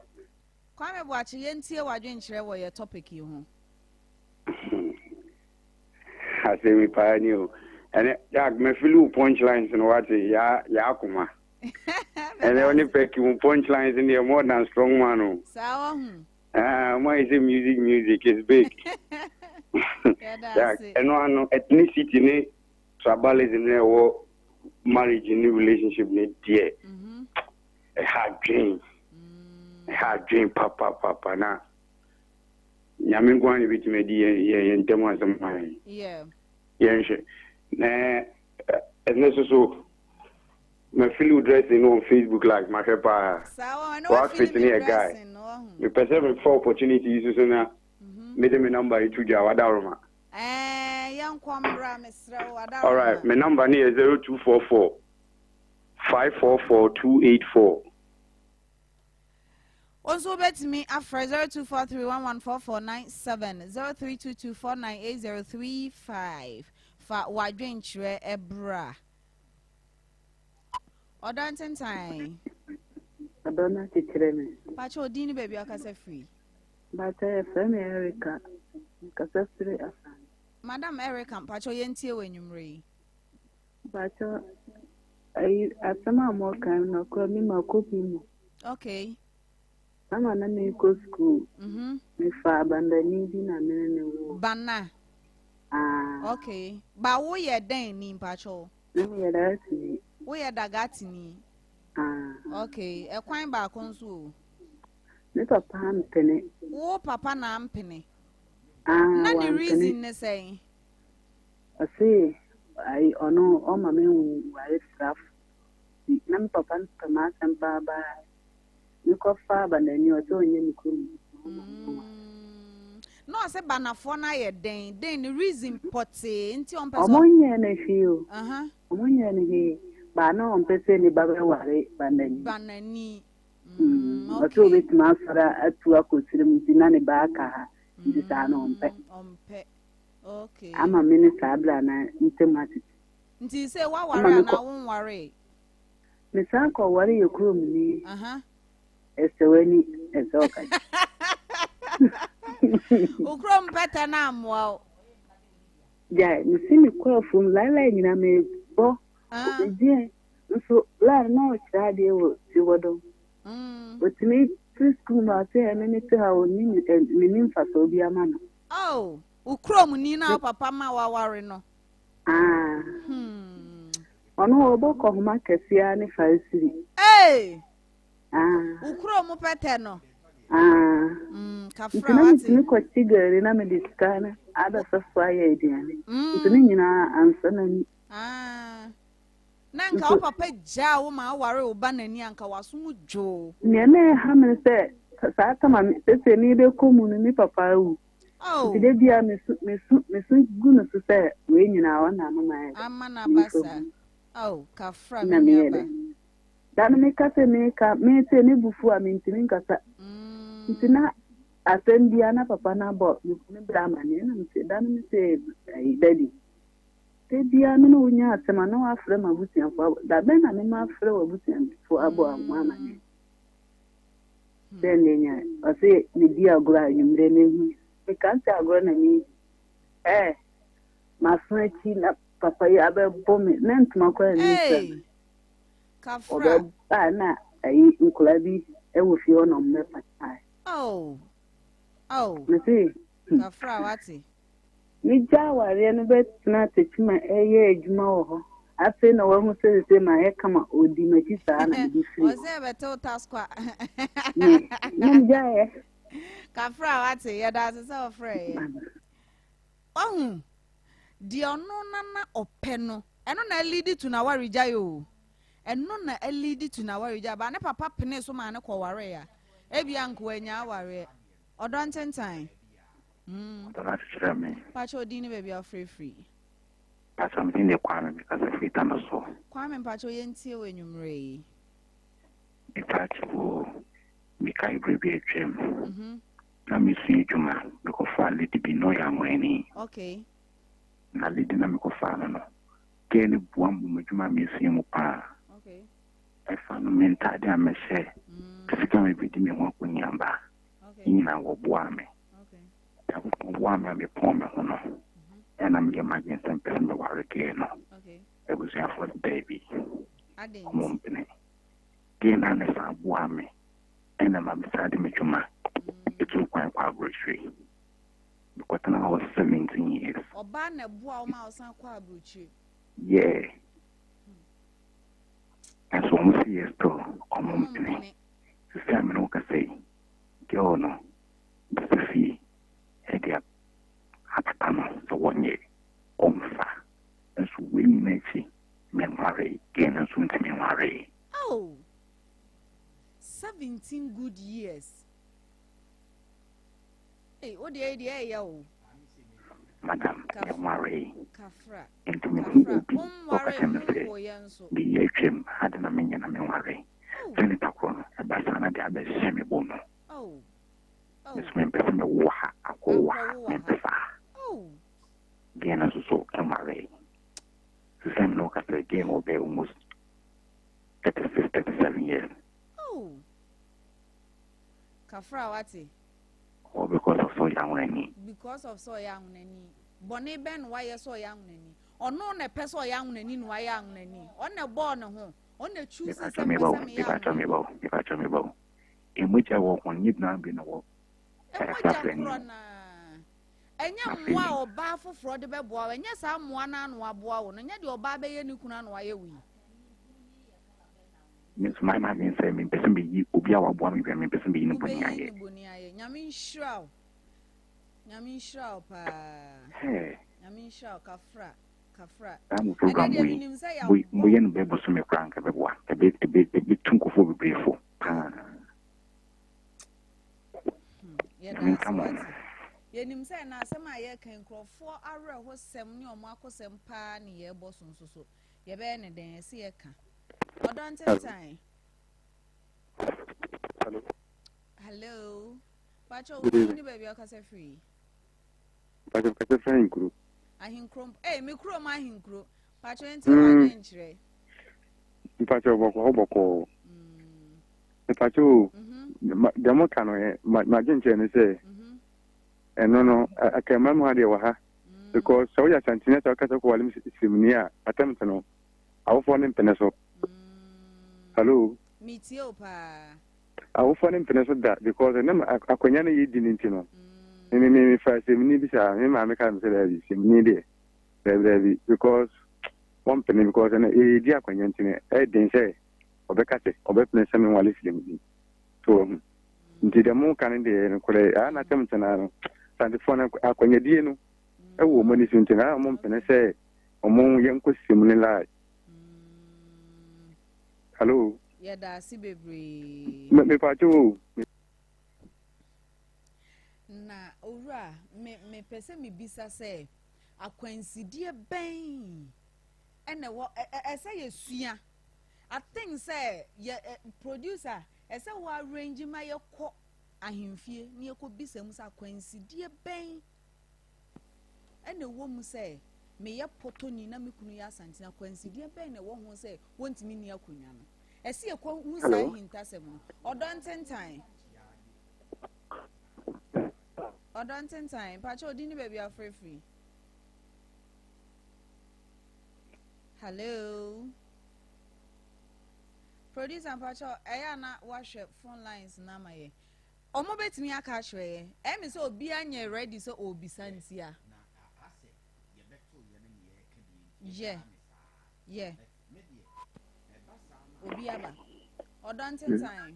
Kwame Boakye, yɛntie w'adwenkyerɛ wɔ yɛ topic yi ho. Asɛm yi paa ni o. Ɛnɛ Jack mafili wo punchlines no wate yaa yaa akoma. Ɛnɛ ɔne Pɛki mu punchlines no yɛ more than strong man o. Saa wahu. Ah, mo ayɛ sɛ music music is big. Yɛda Jack ase. ɛno ano ethnicity ne tribalism ne ɛwɔ marriage ne relationship ne deɛ ɛha adwen ɛha adwen papapapa na nyame nko ara na ebɛtumi adi yɛn yɛn yɛn ntam asɛm ma yɛn. Yɛnhwɛ na ɛnɛ so so mafili wo dressing no on Facebook live mahwɛ paa. Saa wahu ɛno Wo wafili outfit me ne yɛ guy. dressing no wahu. Mepɛ sɛ mefa opportunity yi so so na mede me number yi to dwa wadaroma. Ɛɛ yɛnkɔ mbra mesrɛ wo adaroma. Alright, me number ne yɛ 0244 544 284. Wo nso wobɛtumi afrɛ 0243114497, 0322498035. Fa w'adwenkyerɛ bra. Ɔdɔ ntentan. Ɔdɔ no akyekyere me. Pakyɛ odin ne baabi akasa firi. Pakyɛ yɛfrɛ me Erica. Mekasa firi Asan. Madam Erica, mpakyɛ yɛntie wɔ anwummerɛ yi. Mpakyɛ ayi asɛm a mɔka no nɔkorɛ me ma kɔ bi mu. Okay. Ama na mekɔ sukuu. Mm-hmm. Mefa bandani bi na me ne ne wo. Bana. Ah. Okay. Ba wo yɛ dɛn ni mpakyɛ? Me meyɛ Dagatini. Woyɛ Dagatini? Ah. Okay. Ɛkwan baako nso o. Me papa ampene. Wo papa na ampene? Ah, Na ne reason ne sɛn? Ɔse ayi ɔno ɔma me nware srafo. Na me papa no pɛ m'asɛm paa baa. Mekɔfaa banani ɔsɛ ɔnyɛ me kurom. Na ɔsɛ banafoɔ no ayɛ dɛn dɛn ne reason pɔtee nti ɔmpɛ sɛ. Ɔmo nyɛ no hwee o. Ɔmo nyɛ no hwee. Baa na ɔmpɛ sɛ ne ba bɛware banani. Banani. Ɔsɛ obetumi asɔre atu akɔ sirim nti na ne ba aka ha nti saa na ɔmpɛ. Ɔmpɛ. Okay. Ama me ne saa bra na ntɛm atete. Nti sɛ waware anaa wonwaree? Mesan kɔ ware yɛ kurom ni. Ɛsɛ w'ani ɛsɛ ɔka. Wo kurom pɛtɛ no ammoa wo. Gyae, mesi me kɔ afuom laelae nyina mebɔ deɛ nso laa na ɔkyerɛ adeɛ wɔ tiwɔdɔm. Ɔtumi firi sukuu mu ase ɛne ne te ha ɔnni menni mfasoɔ bi ama no. Oh, wo kurom ni na wo papa ma waware no. Ah. Hmm. Ɔno ɔbɔ kɔhoma kɛseɛ ne faresiri. Hey! Ah. Wo kurom pɛtɛ no. Ah. Kafra Nti na wate. metumi kɔkye gari na mede sika no abɛsɔ so ayɛ aduane. Mm. Nti ne nyinaa ansɔ n'ani. Ah. Na nka wo papa gyaa wo ma aware wo ba n'ani anka waso mu dwoo. Nea na ɛha me ne sɛ saa tama sese mebɛkɔ mu no me papa awu. Oh. Nti da biara mesu mesu mesu gu no so sɛ wei nyinaa ɔna ama ma ayɛ dɛ. Ama no aba saa. Oh, kafra me nuaba. Da no meka sɛ meka mete me bo fu a mentumi nkasa. Nti na asɛm biara na papa no abɔ me bra amanneɛ na mese da no mese ayi daddy. Da biara me ne wo nya asɛm a na wafrɛ m'abusuafo abɔ da bɛn na me mafrɛ w'abusuafo abɔ mo amanneɛ. Sɛ ne nya ɔse medi agorɔ a anwummerɛ mehu meka sɛ agorɔ na medi. Ɛɛ maso akyi na papa yi abɛbɔ me na ntoma koraa nni fam. Kafra. Ɔbɛba na ayi nkwadaa bi wɔ fie hɔ na ɔmo bɛpatae. Oh. Oh. Mese. Kafra wate. Megya awareɛ no bɛtena Tekyima ɛyɛ adwuma wɔ hɔ. Afei na wahu sɛ sese mayɛ kama ɔdi m'akyi saa na mede firi hɔ. Ɔsɛ bɛtew taskwa. Me na megyaeɛ. Kafra wate yɛda ase sɛ ɔfrɛ yɛ. Wahu deɛ ɔno nana ɔpɛ no ɛno na ɛlidi to n'awaregyae o ɛno na ɛlidi to n'awaregyae ba ne papa pene so maa ne kɔwaree a ebia nka wanya awareɛ ɔdɔ ntentan. Mm. Ɔdɔ no akyekyerɛ me. Pakyɛ odin ne baabi a wofrɛfiri. Pakyɛ me din de Kwame mekasa firi Tano so. Kwame mpakyɛ yɛntie wɔ anwummerɛ yi. Mepakyɛ wo mekae berɛ bi atwam. Mm-hmm. Na mesua adwuma mekɔfaa lady bi na ɔyɛ anwani. Okay. Na lady na mekɔfaa no no girl no boa me wɔ m'adwuma a mesua mu paa. Okay. Ɛfa no me ntaade a mɛhyɛ, sika a mebɛdi me ho akɔneaba, ne nyinaa wɔboaa me. Nyankopɔn boaa me a mepɔn me ho no, ɛna meyɛ m'adwene sɛ mepɛ sɛ meware girl no. Abusuafoɔ no daabi, ɔmo mpene. Girl no a na san boaa me ɛna ma mesan de m'adwuma etu kwan kɔ aburokyire. Mekɔtena hɔ 17 years. Ɔbaa na ɛboa wo ma wosan kɔ aburokyire? Yeah. Nanso wɔn si yɛ still wɔn mpene. Sisi a me ne wo kasa yi, girl no bɛsɛ fie ɛde apata no sɛ wɔnyɛ ɔmfa. Nso wei nyinaa akyi menwaree, girl no nso ntumi nwaree. Oh! 17 good years. Hey, wo deɛ deɛ ɛyɛ o. Madam, menwaree. Kafra. Nti mehu obi ɔka kyerɛ me sɛ meyɛ atwam ade na menyɛ na menwaree. Sɛ nipa korɔ no ɛba saa na de abɛhyɛ me bo no. Oh. Oh. Me so mempɛ sɛ mewo ha akɔwo ha. Akɔwo wɔ ha. Mempɛ saa. Oh. Girl no nso so nwaree. Sesei me ne wo kasa yi, girl no wɔ bɛyɛ almost 36, 37 years. Oh. Kafra wate. All because of sɛ ɔyɛ ahonani. Because of sɛ ɔyɛ ahonani. Bɔne bɛn na wayɛ sɛ ɔyɛ ahonani? Ɔno na ɛpɛ sɛ ɔyɛ ahonani na wayɛ ahonani. Ɔno na ɛbɔɔ ne ho. Ɔno na choose sɛ Mepatwɔ mepɛ meba o, sɛ meyɛ mepatwɔ ahonani. meba o, mepatwɔ meba o. Emogya wɔ ho no, nyɛ gyina bi na wɔ Emogya ɛsafrɛ korɔ no. naa. Ɛnyɛ Afei mmoa a ɔbaa foforɔ de bɛboa wo, ɛnyɛ saa mmoa no ara na waboa wo no, ɛnyɛ deɛ ɔbaa bɛyɛ ne kunu ara na wayɛ wo yi. Me nso mayɛ m'adwene sɛ mempɛ sɛ meyi obi a waboa me biara, mempɛ sɛ meyi no bɔne Wobɛyi ayɛ. no bɔne ayɛ. Nyame nhyira wo. Nyame nhyira wo paa. Hey. Nyame nhyira wo kafra kafra. Saa mo Ɛnɛ program deɛ wei, menim sɛ mo yɛabɔ. moyɛ no bɛyɛ bosome koraa nka ɛbɛboa. Ɛbɛ ɛbɛ ɛbɛtu nkurɔfoɔ bebree fo paa. Yɛda Nyame ase nka mo ho. wate. Yɛnim sɛ na asɛm a yɛreka yi, nkurɔfoɔ awerɛhosɛm ne ɔmo akosɛm paa ne yɛrebɔ so nso so. Yɛbɛyɛ ne dɛn? Ɛsɛ yɛka. Ɔdɔ ntentan. Hello. Hello. Pacho, Good wo evening. ne baabi a ɔkasa firi? Pacho kasa firi Ahenkuro. Ahenkuro. Eh, me kurom Ahenkuro. Pacho, nti mm. wadwen kyerɛ. Mpacho bɔkɔ bɔkɔ. Mpacho, deɛ mo ka no ɛ madwen kyerɛ ne sɛ ɛno no akɛma mu ha deɛ wɔ ha because sɛ woyɛ asantene sɛ wokasa kɔ wale siremuni a atɛmte no awofoɔ ne mpene so. Hello. Metie o paa. Awofoɔ ne mpene so da because ɛnam akwanya no yɛdi no nti no me me mefa siremuni bi saa me maame ka me sɛ daabi siremuni deɛ daabi daabi because wɔmpene because ɛno yɛdi akwanya nti no ɛyɛ den sɛ ɔbɛka sɛ ɔbɛpene sɛ menwale siremuni so wahu nti deɛ moka no deɛ nokorɛ aa na asɛm ntenaa no santefoɔ no akwanyadie no ɛwɔ ɔmo ani so nti na ɔmo mpene sɛ ɔmo yɛnkɔ siremuni lie. Hello. Yɛda ase bebree. Mepatwo o. Na owura, me mepɛ sɛ mebisa sɛ akwansideɛ bɛn ɛna ɛwɔ ɛsɛ yɛsua. I think sɛ yɛ producer ɛsɛ wɔ arrange ma yɛkɔ ahemfie na yɛkɔ bisa mu sɛ akwansideɛ bɛn ɛna ɛwɔ mu sɛ meyɛ pɔtɔni na me kunu yɛ asantene, akwansideɛ bɛn na ɛwɔ ho sɛ wɔntumi nni akonnwa no. Ɛsɛ yɛkɔ hu saa ahintasɛm no. Ɔdɔ ntentan. Ɔdɔ ntentan. Mpakyɛ odi ne baabi afrɛfiri. Hello. Producer mpakyɛ ɛyɛ ana wahwɛ phone lines na ama yɛ. Ɔmo bɛtumi aka akyerɛ yɛ. Ɛmi sɛ obiara nyɛ ready sɛ ɔrebisa ntia. Yɛ. Yɛ. Obi aba. Ɔdɔ ntentan.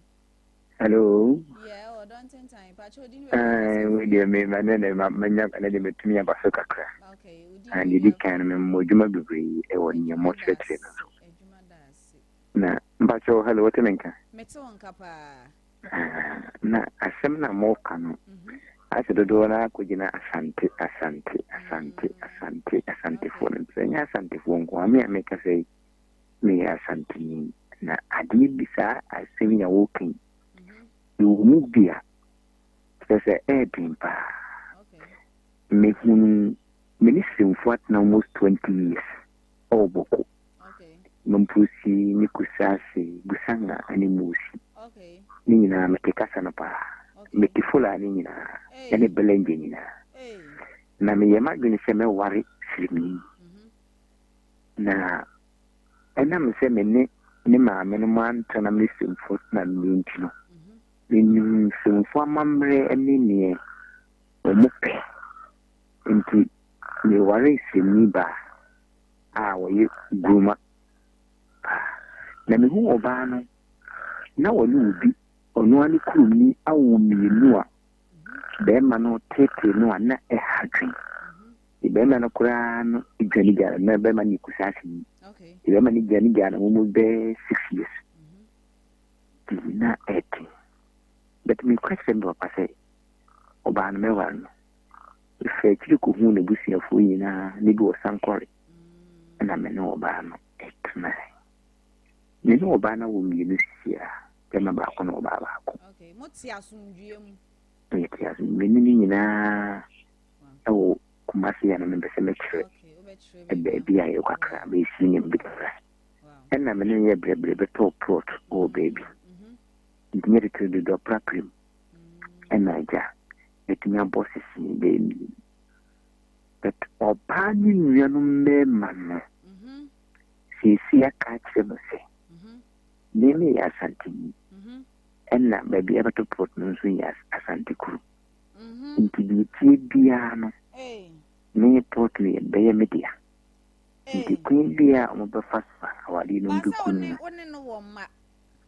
Hello. Yeah, ɔdɔ ntentan. Pacho odi ni baabi. We deɛ me ma ne ne ma manya ne deɛ metumi aba so kakra. Okay, odi. Ah, deɛ di kan no memmɔ adwuma bebree ɛwɔ nea mo kyerɛkyerɛ no so. Na mpacho hello wote me nka? Mete wo nka paa. Ah, na asɛm na moka no asɛ dodoɔ no akɔgyina Asante, Asante, Asante, Asante, Asantefoɔ no nti ɛnyɛ Asantefoɔ nko a me a meka sɛ yi meyɛ Asanteni na adeɛ bi saa asɛm yi a wɔka yi ɛwɔ mu bi a kyerɛ sɛ ɛɛden paa. Mehunu me ne Siremfoɔ atena almost 20 years ɛwɔ Bɔko, Mampurusi ne Kusaase, Busanga ne Musi ne nyinaa mete kasa no paa. Mete Fulani nyinaa ɛne Belenje nyinaa na meyɛ m'adwene sɛ mɛware Siremni na ɛnam sɛ me ne ne maame no mantena me Siremfoɔ tena me nti no menim Siremfoɔ amammerɛ ne neɛ wɔn pɛ nti meware Siremni baa a wɔyɛ Guruma paa. Na mehu ɔbaa no na wɔne obi ɔno ara ne kuromni awo mmienu a bɛrima no tete no a na ɛha dwen. Bɛrima no koraa no dwane gyaa no, na bɛrima no yɛ Kusaase ni. Bɛrima no dwane gyaa no wɔn bɛyɛ 6 years. Nti na ɛte. But mekɔ kyerɛ me papa sɛ ɔbaa no mɛware no. Mefɛ akyiri kɔhuu n'abusuafoɔ nyinaa ne bi wɔ Sankɔre. Ɛna me ne ɔbaa no ɛtenae. Me ne ɔbaa no awo mmienu sisi a. Bɛrima baako na ɔbaa baako. Okay, mo te asomdwoeɛ mu. Yɛte asomdwoeɛ mu ne nyinaa ɛwɔ Kumasi a na mepɛ sɛ mɛkyerɛ baabi a yɛkɔ akra bɛsi ne bi kakra. Ɛna me ne no yɛ brɛbrɛ bɛtɔɔ plot wɔ baabi. Mhm. Nti nyɛ titiri dodo aprapra mu. Ɛna agya atumi abɔ sisi bɛyɛ mmienu. But ɔbaa ne nuanom mmarima no mhm. seesei aka akyerɛ no sɛ mhm. me meyɛ Asanteni ɛna baabi a bɛtɔ plot no nso yɛ Asante kuro. Nti deɛ ɛtie biara no me plot no yɛ bɛyɛ me dea. Nti kwan biara a wɔbɛfa so a awadeɛ no bɛku no.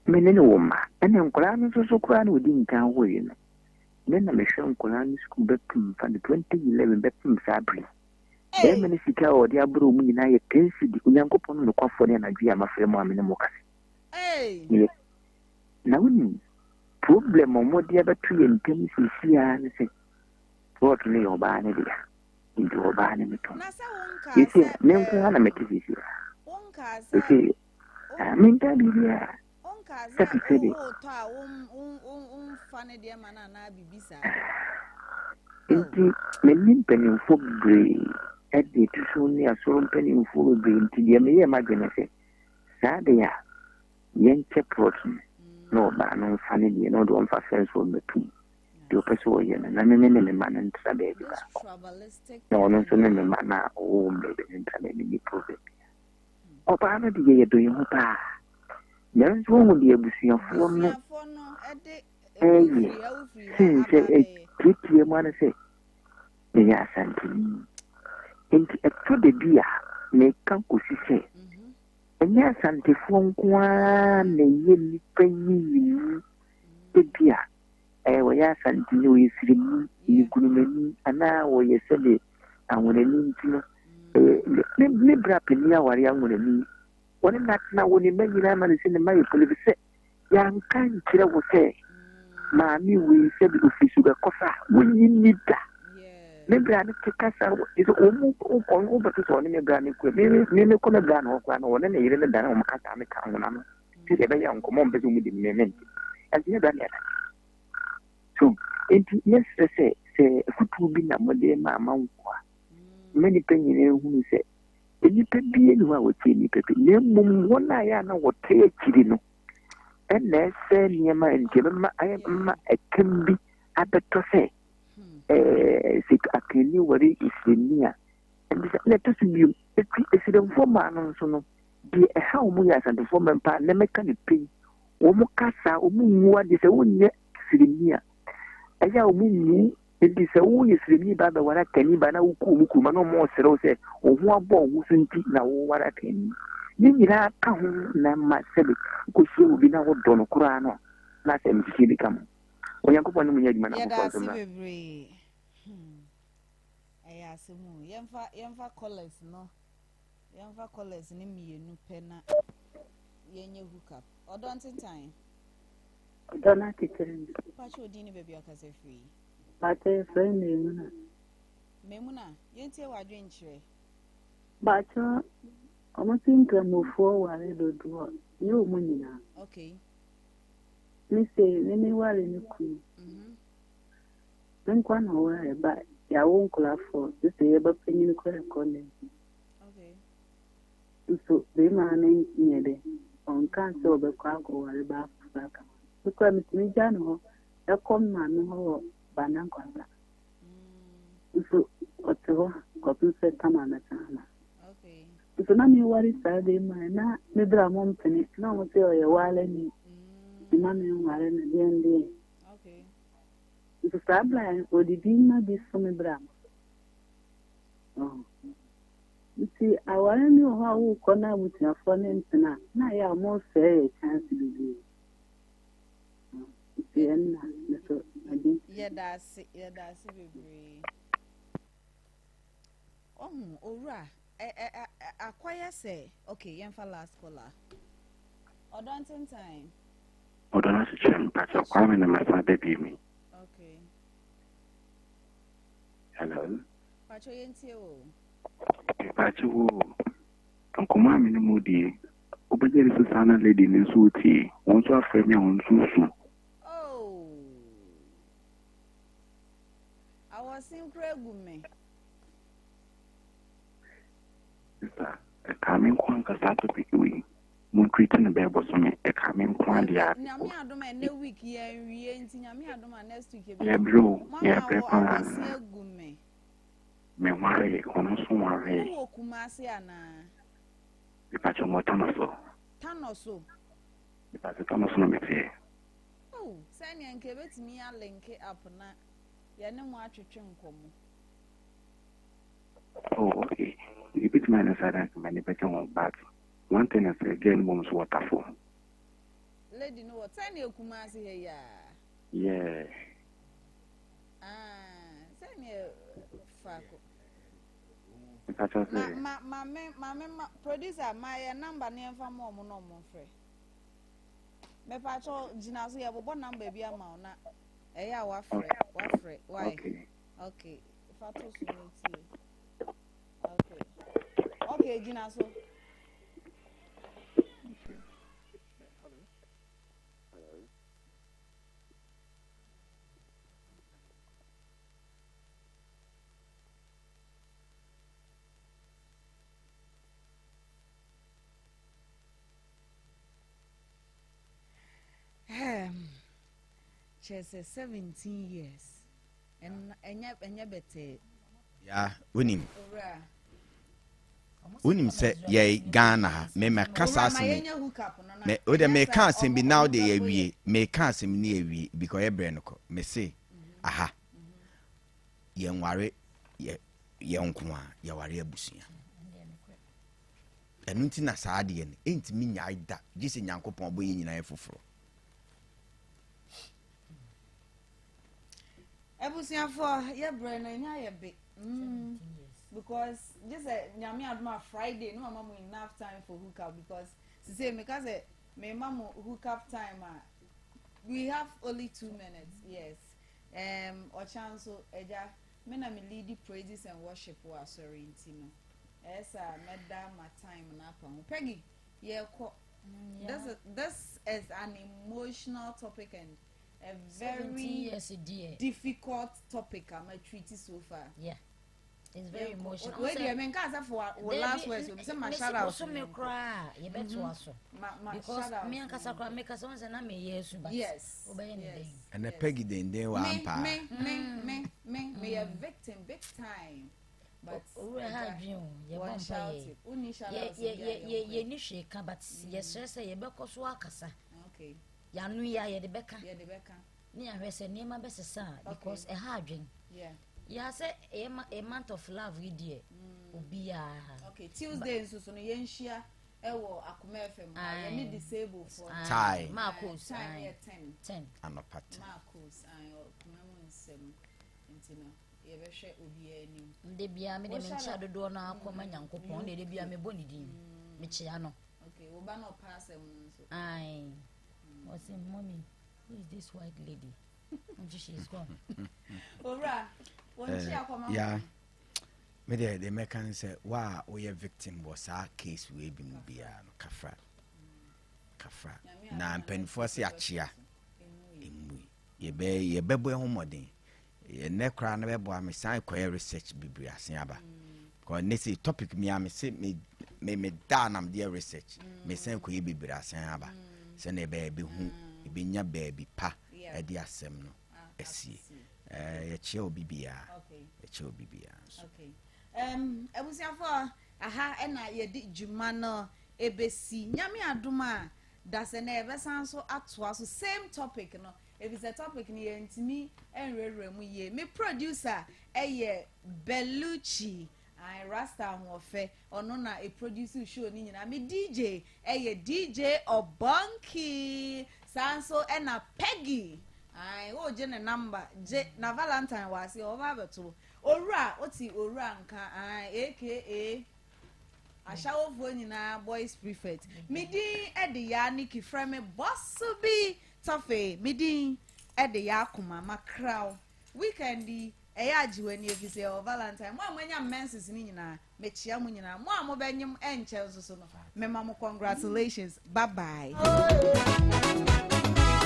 Me ne no wɔ mma. Ɛna nkwadaa no nso so koraa na wɔdi nkan woeɛ no, me na mehwɛ nkwadaa no sukuu bɛpem fa no 2011 bɛpem saa bere yi. Bɛrima no sika a ɔde abrɛ wɔn nyinaa yɛ 10 cedi. Onyankopɔn no nokwafoɔ ne anadwo yi a mafrɛ mo a me ne mo kasa yi. Na wonim, problem a wɔde abɛto yɛn ntam seesei ara ne sɛ, plot no yɛ ɔbaa no dea, nti ɔbaa no metɔn. Seesei a, me nko ara na mete seesei a. Seesei, ah, menka biribiara. Wonkaa sɛ Sɛbi sɛbi. wotɔ a womfa ne deɛ ma no anaa biribi saa. Nti me ne mpanimfoɔ bebree de atuso ne asɔre mpanimfoɔ bebree nti deɛ meyɛɛ m'adwene ne sɛ saa deɛ a yɛnkyɛ plot no na ɔbaa no mfa ne deɛ na ɔde ɔmfa fɛn so ɔmmɛto mu deɛ ɔpɛ sɛ ɔyɛ no na me ne me mma no ntra baabi baako na ɔno nso ne me mma no a ɔwɔ wɔn baabi no ntra baabi ne problem biara. Ɔbaa no deɛ yɛdɔ yɛn ho paa. Nanso wohu deɛ abusuafoɔ no ɛyɛ sen sɛ ɛtiatia mu ano sɛ meyɛ Asanteni. Nti ɛtɔ da bi a meka kɔsi sɛ ɛnyɛ Asantefoɔ nko ara na ɛyɛ nnipa nyiyimu. Ebia ɛɛ wɔyɛ Asanteni, wɔyɛ Siremni, wɔyɛ Gurumani anaa wɔyɛ sɛdeɛ Anwonani nti no, ɛyɛ me me bra panin aware Anwonani. Wɔne no atena wɔ ne mma nyinaa ma no sɛ ne mma yɛ pɔn efisɛ yɛanka nkyerɛ wo sɛ maame wei sɛbi ofiri sugakɔfa a wonyi nni da. Me bra no te kasa sɛ wɔn mu wobɛto sɛ ɔne me bra no kura me me mekɔ me bra no hɔ koraa no ɔne ne yere no dane wɔn kasa me ka nwona no sɛdeɛ ɛbɛyɛ nkɔmmɔ mpɛ sɛ wɔn di me mente ɛnso me bra no yɛ so nti mɛsrɛ sɛ sɛ afutuo bi na mode ma amanfoɔ a mma nnipa nyinaa hunu sɛ nnipa bi ni hɔ a wɔtie nnipa bi na mmom wɔn a yɛ a na wɔte akyiri no ɛna ɛsɛ nneɛma nti ɛbɛma ayɛ ma ɛkɛm bi abɛtɔ sɛ ɛɛ sɛ akanni wɔre esiremni a ɛnti sɛ na ɛtɔ so bio eti esiremfoɔ mmaa no nso no deɛ ɛha wɔn yɛ asantefoɔ mmaa paa na mɛka ne pɛn wɔn kasa wɔn nwu adeɛ sɛ wonyɛ siremni a ɛyɛ a wɔn nwu Enti sɛ woyɛ sremni ba bɛware Akanni ba na wokɔ wɔn kurom a, na wɔresrɛ wo sɛ wo ho abɔ wo ho so nti na woware Akanni. Ne nyinaa ka ho na ɛma sɛbe wokɔhyia obi na wodɔ no koraa no a, na asɛm nhyehyeɛ bi ka mo. Onyankopɔn ne mo nyɛ adwuma na Yɛda afoforɔ ase nso mmra. bebree. Hmm. Ɛyɛ asɛm o. Yɛmfa yɛmfa callers no. Yɛmfa callers no mmienu pɛ na yɛnyɛ hook up. Ɔdɔ ntentan. Ɔdɔ no akyekyere me. Pakyɛ odin ne baabi akasa firi. Pakyɛ yɛfrɛ me Memuna. Memuna, yɛntie w'adwenkyerɛ. Pakyɛ ɔmo se nkramofoɔ ware dodoɔ, nyɛ ɔmo nyinaa. Okay. Me se me me ware me kunu. Mm -hmm. Me nkwa na ɔware ba yɛawo nkolafoɔ sese yɛba panyin koraa kɔ ne. Okay. Nso barima no nyɛ dɛ, ɔnkaa sɛ ɔbɛkɔ akɔware baa foforɔ aka ho. Me koraa metumi gya no hɔ kɔ me maame hɔ wɔ Banankwanta. Nso ɔte hɔ kɔpem sɛ tam a mɛsan aba. Nso na meware saa barima yi na me bra mo mpene na ɔmo sɛ ɔyɛ waalani mma me nware no deɛn deɛn. Nso saa bra yi ɔdidi ma bi so me bra mo so. Nti aware no wɔ hɔ a wokɔ na abusuafoɔ no mpene a, na ayɛ a wɔresɛe yɛ chance bebree. Nti ɛnna me so ade. Yɛda ase, yɛda ase bebree. Ɔhu owura ɛ ɛ ɛ akɔyɛ sɛ okay yɛmfa last caller. Ɔdɔ ntentan. Ɔdɔ no akyekyere me pakyɛ Kwame na masan aba bio mi. Okay. Hello. Pakyɛ yɛntie wo. Mepakyɛ wo o, nkɔmmɔ a me ne mo die, Wobɛgye adi sɛ saa na lady no nso retie. Wɔn nso afrɛ me a wɔn nso resu. Oh. Awɔsen kura gu me. Sister, ɛkaa me nko anka saa topic wei. Mo treat no bɛyɛ bosome. Ɛkaa me nko adeɛ a. Nyame adom a ɛnɛ week yɛn wie nti nyame adom a next week ebi. Yɛbrɛ o, Mama yɛbrɛ wɔ paa. awɔsen agu me. Me nware, ɔno nso nware. Wowɔ Kumasi anaa? Mepakyɛ mewɔ Tano so. Tano so? Mepakyɛ Tano so na meteɛ. Oh, sɛnea nka ebetumi alinke up na yɛne mo atwetwe nkɔmmɔ. Oh, okay. Ebetumi ayɛ ne saa dan m'ani bɛgye ho but one thing is sɛ girl no mmom nso wɔ tafo. Lady no wɔ sɛnea Kumasi ha yi a. Yeah. Ah, sɛnea faako. Mepakyɛ Ma sɛ. ma ma me ma me ma producer ma yɛ number ne yɛmfa ma ɔmo na ɔmo mfrɛ. Mepakyɛ gyina so yɛbobɔ number bi ama wo na ɛyɛ a wafrɛ wafrɛ why? Okay. Okay. Fa to so na tie. Okay. Okay, gyina so. Kyerɛ sɛ 17 years ɛnyɛ ɛnyɛ bɛtɛɛ. Ya wonim wonim sɛ yɛ Ghana ha me mɛka saa asɛm yi me o de meka asɛm bi na o de yɛ wie meka asɛm ni yɛ wie because yɛ brɛ no kɔ me se aha yɛnware yɛ yɛ nko a yɛware abusua ɛno nti na saa adeɛ no ɛntumi nyae da gye sɛ Nyankopɔn bɔ yɛ nyinaa yɛ foforɔ. Abusuafoɔ yɛ brɛ no ɛnya yɛ be mm, because gye sɛ nyame adom a Friday no mama mo enough time for hook up because sise meka sɛ mema mo hook up time a we have only 2 minutes. Yes, ɔkya nso agya me na me lead praises and worship wɔ asɔre nti no ɛyɛ sɛ mɛda ma time no apa ho. Peggy, yɛkɔ. This is an emotional topic and a very years deɛ. Difficult topic I'm a treat so far. Yeah. It's very emotional. Wait, deɛ menka sɛ for wo last words o sɛ ma shout out. Bosome koraa yɛbɛtoa so. Ma because shout out. Me ankasa koraa meka sɛ wɔn sɛ na meyɛ asu but wobɛyɛ ne den. Ɛnɛ Peggy denden wɔ ampa. Me me me me me yɛ victim big time. But owurɛ ha adwene o, yɛbɔ mpa yɛ yɛni hwee ka but yɛsrɛ sɛ yɛbɛkɔ so akasa. Yɛano yi a yɛde bɛka ne yɛahwɛ sɛ nneɛma bɛsesa a because ɛha adwene. Yà sɛ ɛyɛ a month of love yi deɛ obiara. Okay, Tuesday nso so no yɛnhyia ɛwɔ Akoma FM ha yɛne disabled for Time. Marcos. Time yɛ 10. 10. Anɔpa 10. Marcos akoma mu nsɛm nti no yɛbɛhwɛ obiara anim. De bia me de me nkyia dodoɔ no akɔma Nyankopɔn de bia mebɔ ne din mekyia no. Okay, wo ba na ɔpa asɛm no nso. Ae, ɔsɛ, "Mommy, who is this white lady?" Nti she is gone. Owura wɔn nkyia kɔma. Ya me deɛ deɛ mɛka ne sɛ wa a woyɛ victim wɔ saa case wei bi mu biara no, kafra kafra na mpanimfoɔ se akyea ɛmui yɛbɛ yɛbɛbɔ ɛho mmɔden. Ɛnɛ koraa no bɛboa me san kɔyɛ research bebree asen aba because ne sɛ topic mi a me se me me me da na me deɛ research me san kɔyɛ bebree asen aba sɛnea ɛbɛyɛ ɛbɛhu ɛbɛnya baabi pa ɛde asɛm no asie. Yɛkyerɛ obi biara, yɛkyerɛ obi biara nso. Okay. Abusuafoɔ, aha ɛna yɛde dwuma no ebesi. Nyame adom a dasɛ na yɛbɛsan so atoa so same topic no efisɛ topic no yɛntumi nwurawura mu yie. Me producer ɛyɛ Bellucci ayi Rasta Ahoɔfɛ, ɔno na e produce show no nyinaa. Me DJ ɛyɛ DJ Ɔbɔnki, saa nso ɛna Peggy ayi ɔgye ne number gye na Valentine wɔ ase ɔba abɛto owura ɔte owura nka ayi aka ahyɛwofoɔ nyinaa boys prefect. Me din ɛde yaa Nikki, frɛ me bɔso bi tɔfe. Me din ɛde yaa akoma makraw weekend yi. Ɛyɛ agye w'ani efisɛ yɛwɔ Valentine. Mo a moanya menses no nyinaa, mekyea mo nyinaa. Mo a mobɛnyem ɛnkyɛ nso so no, mema mo congratulations. Bye bye.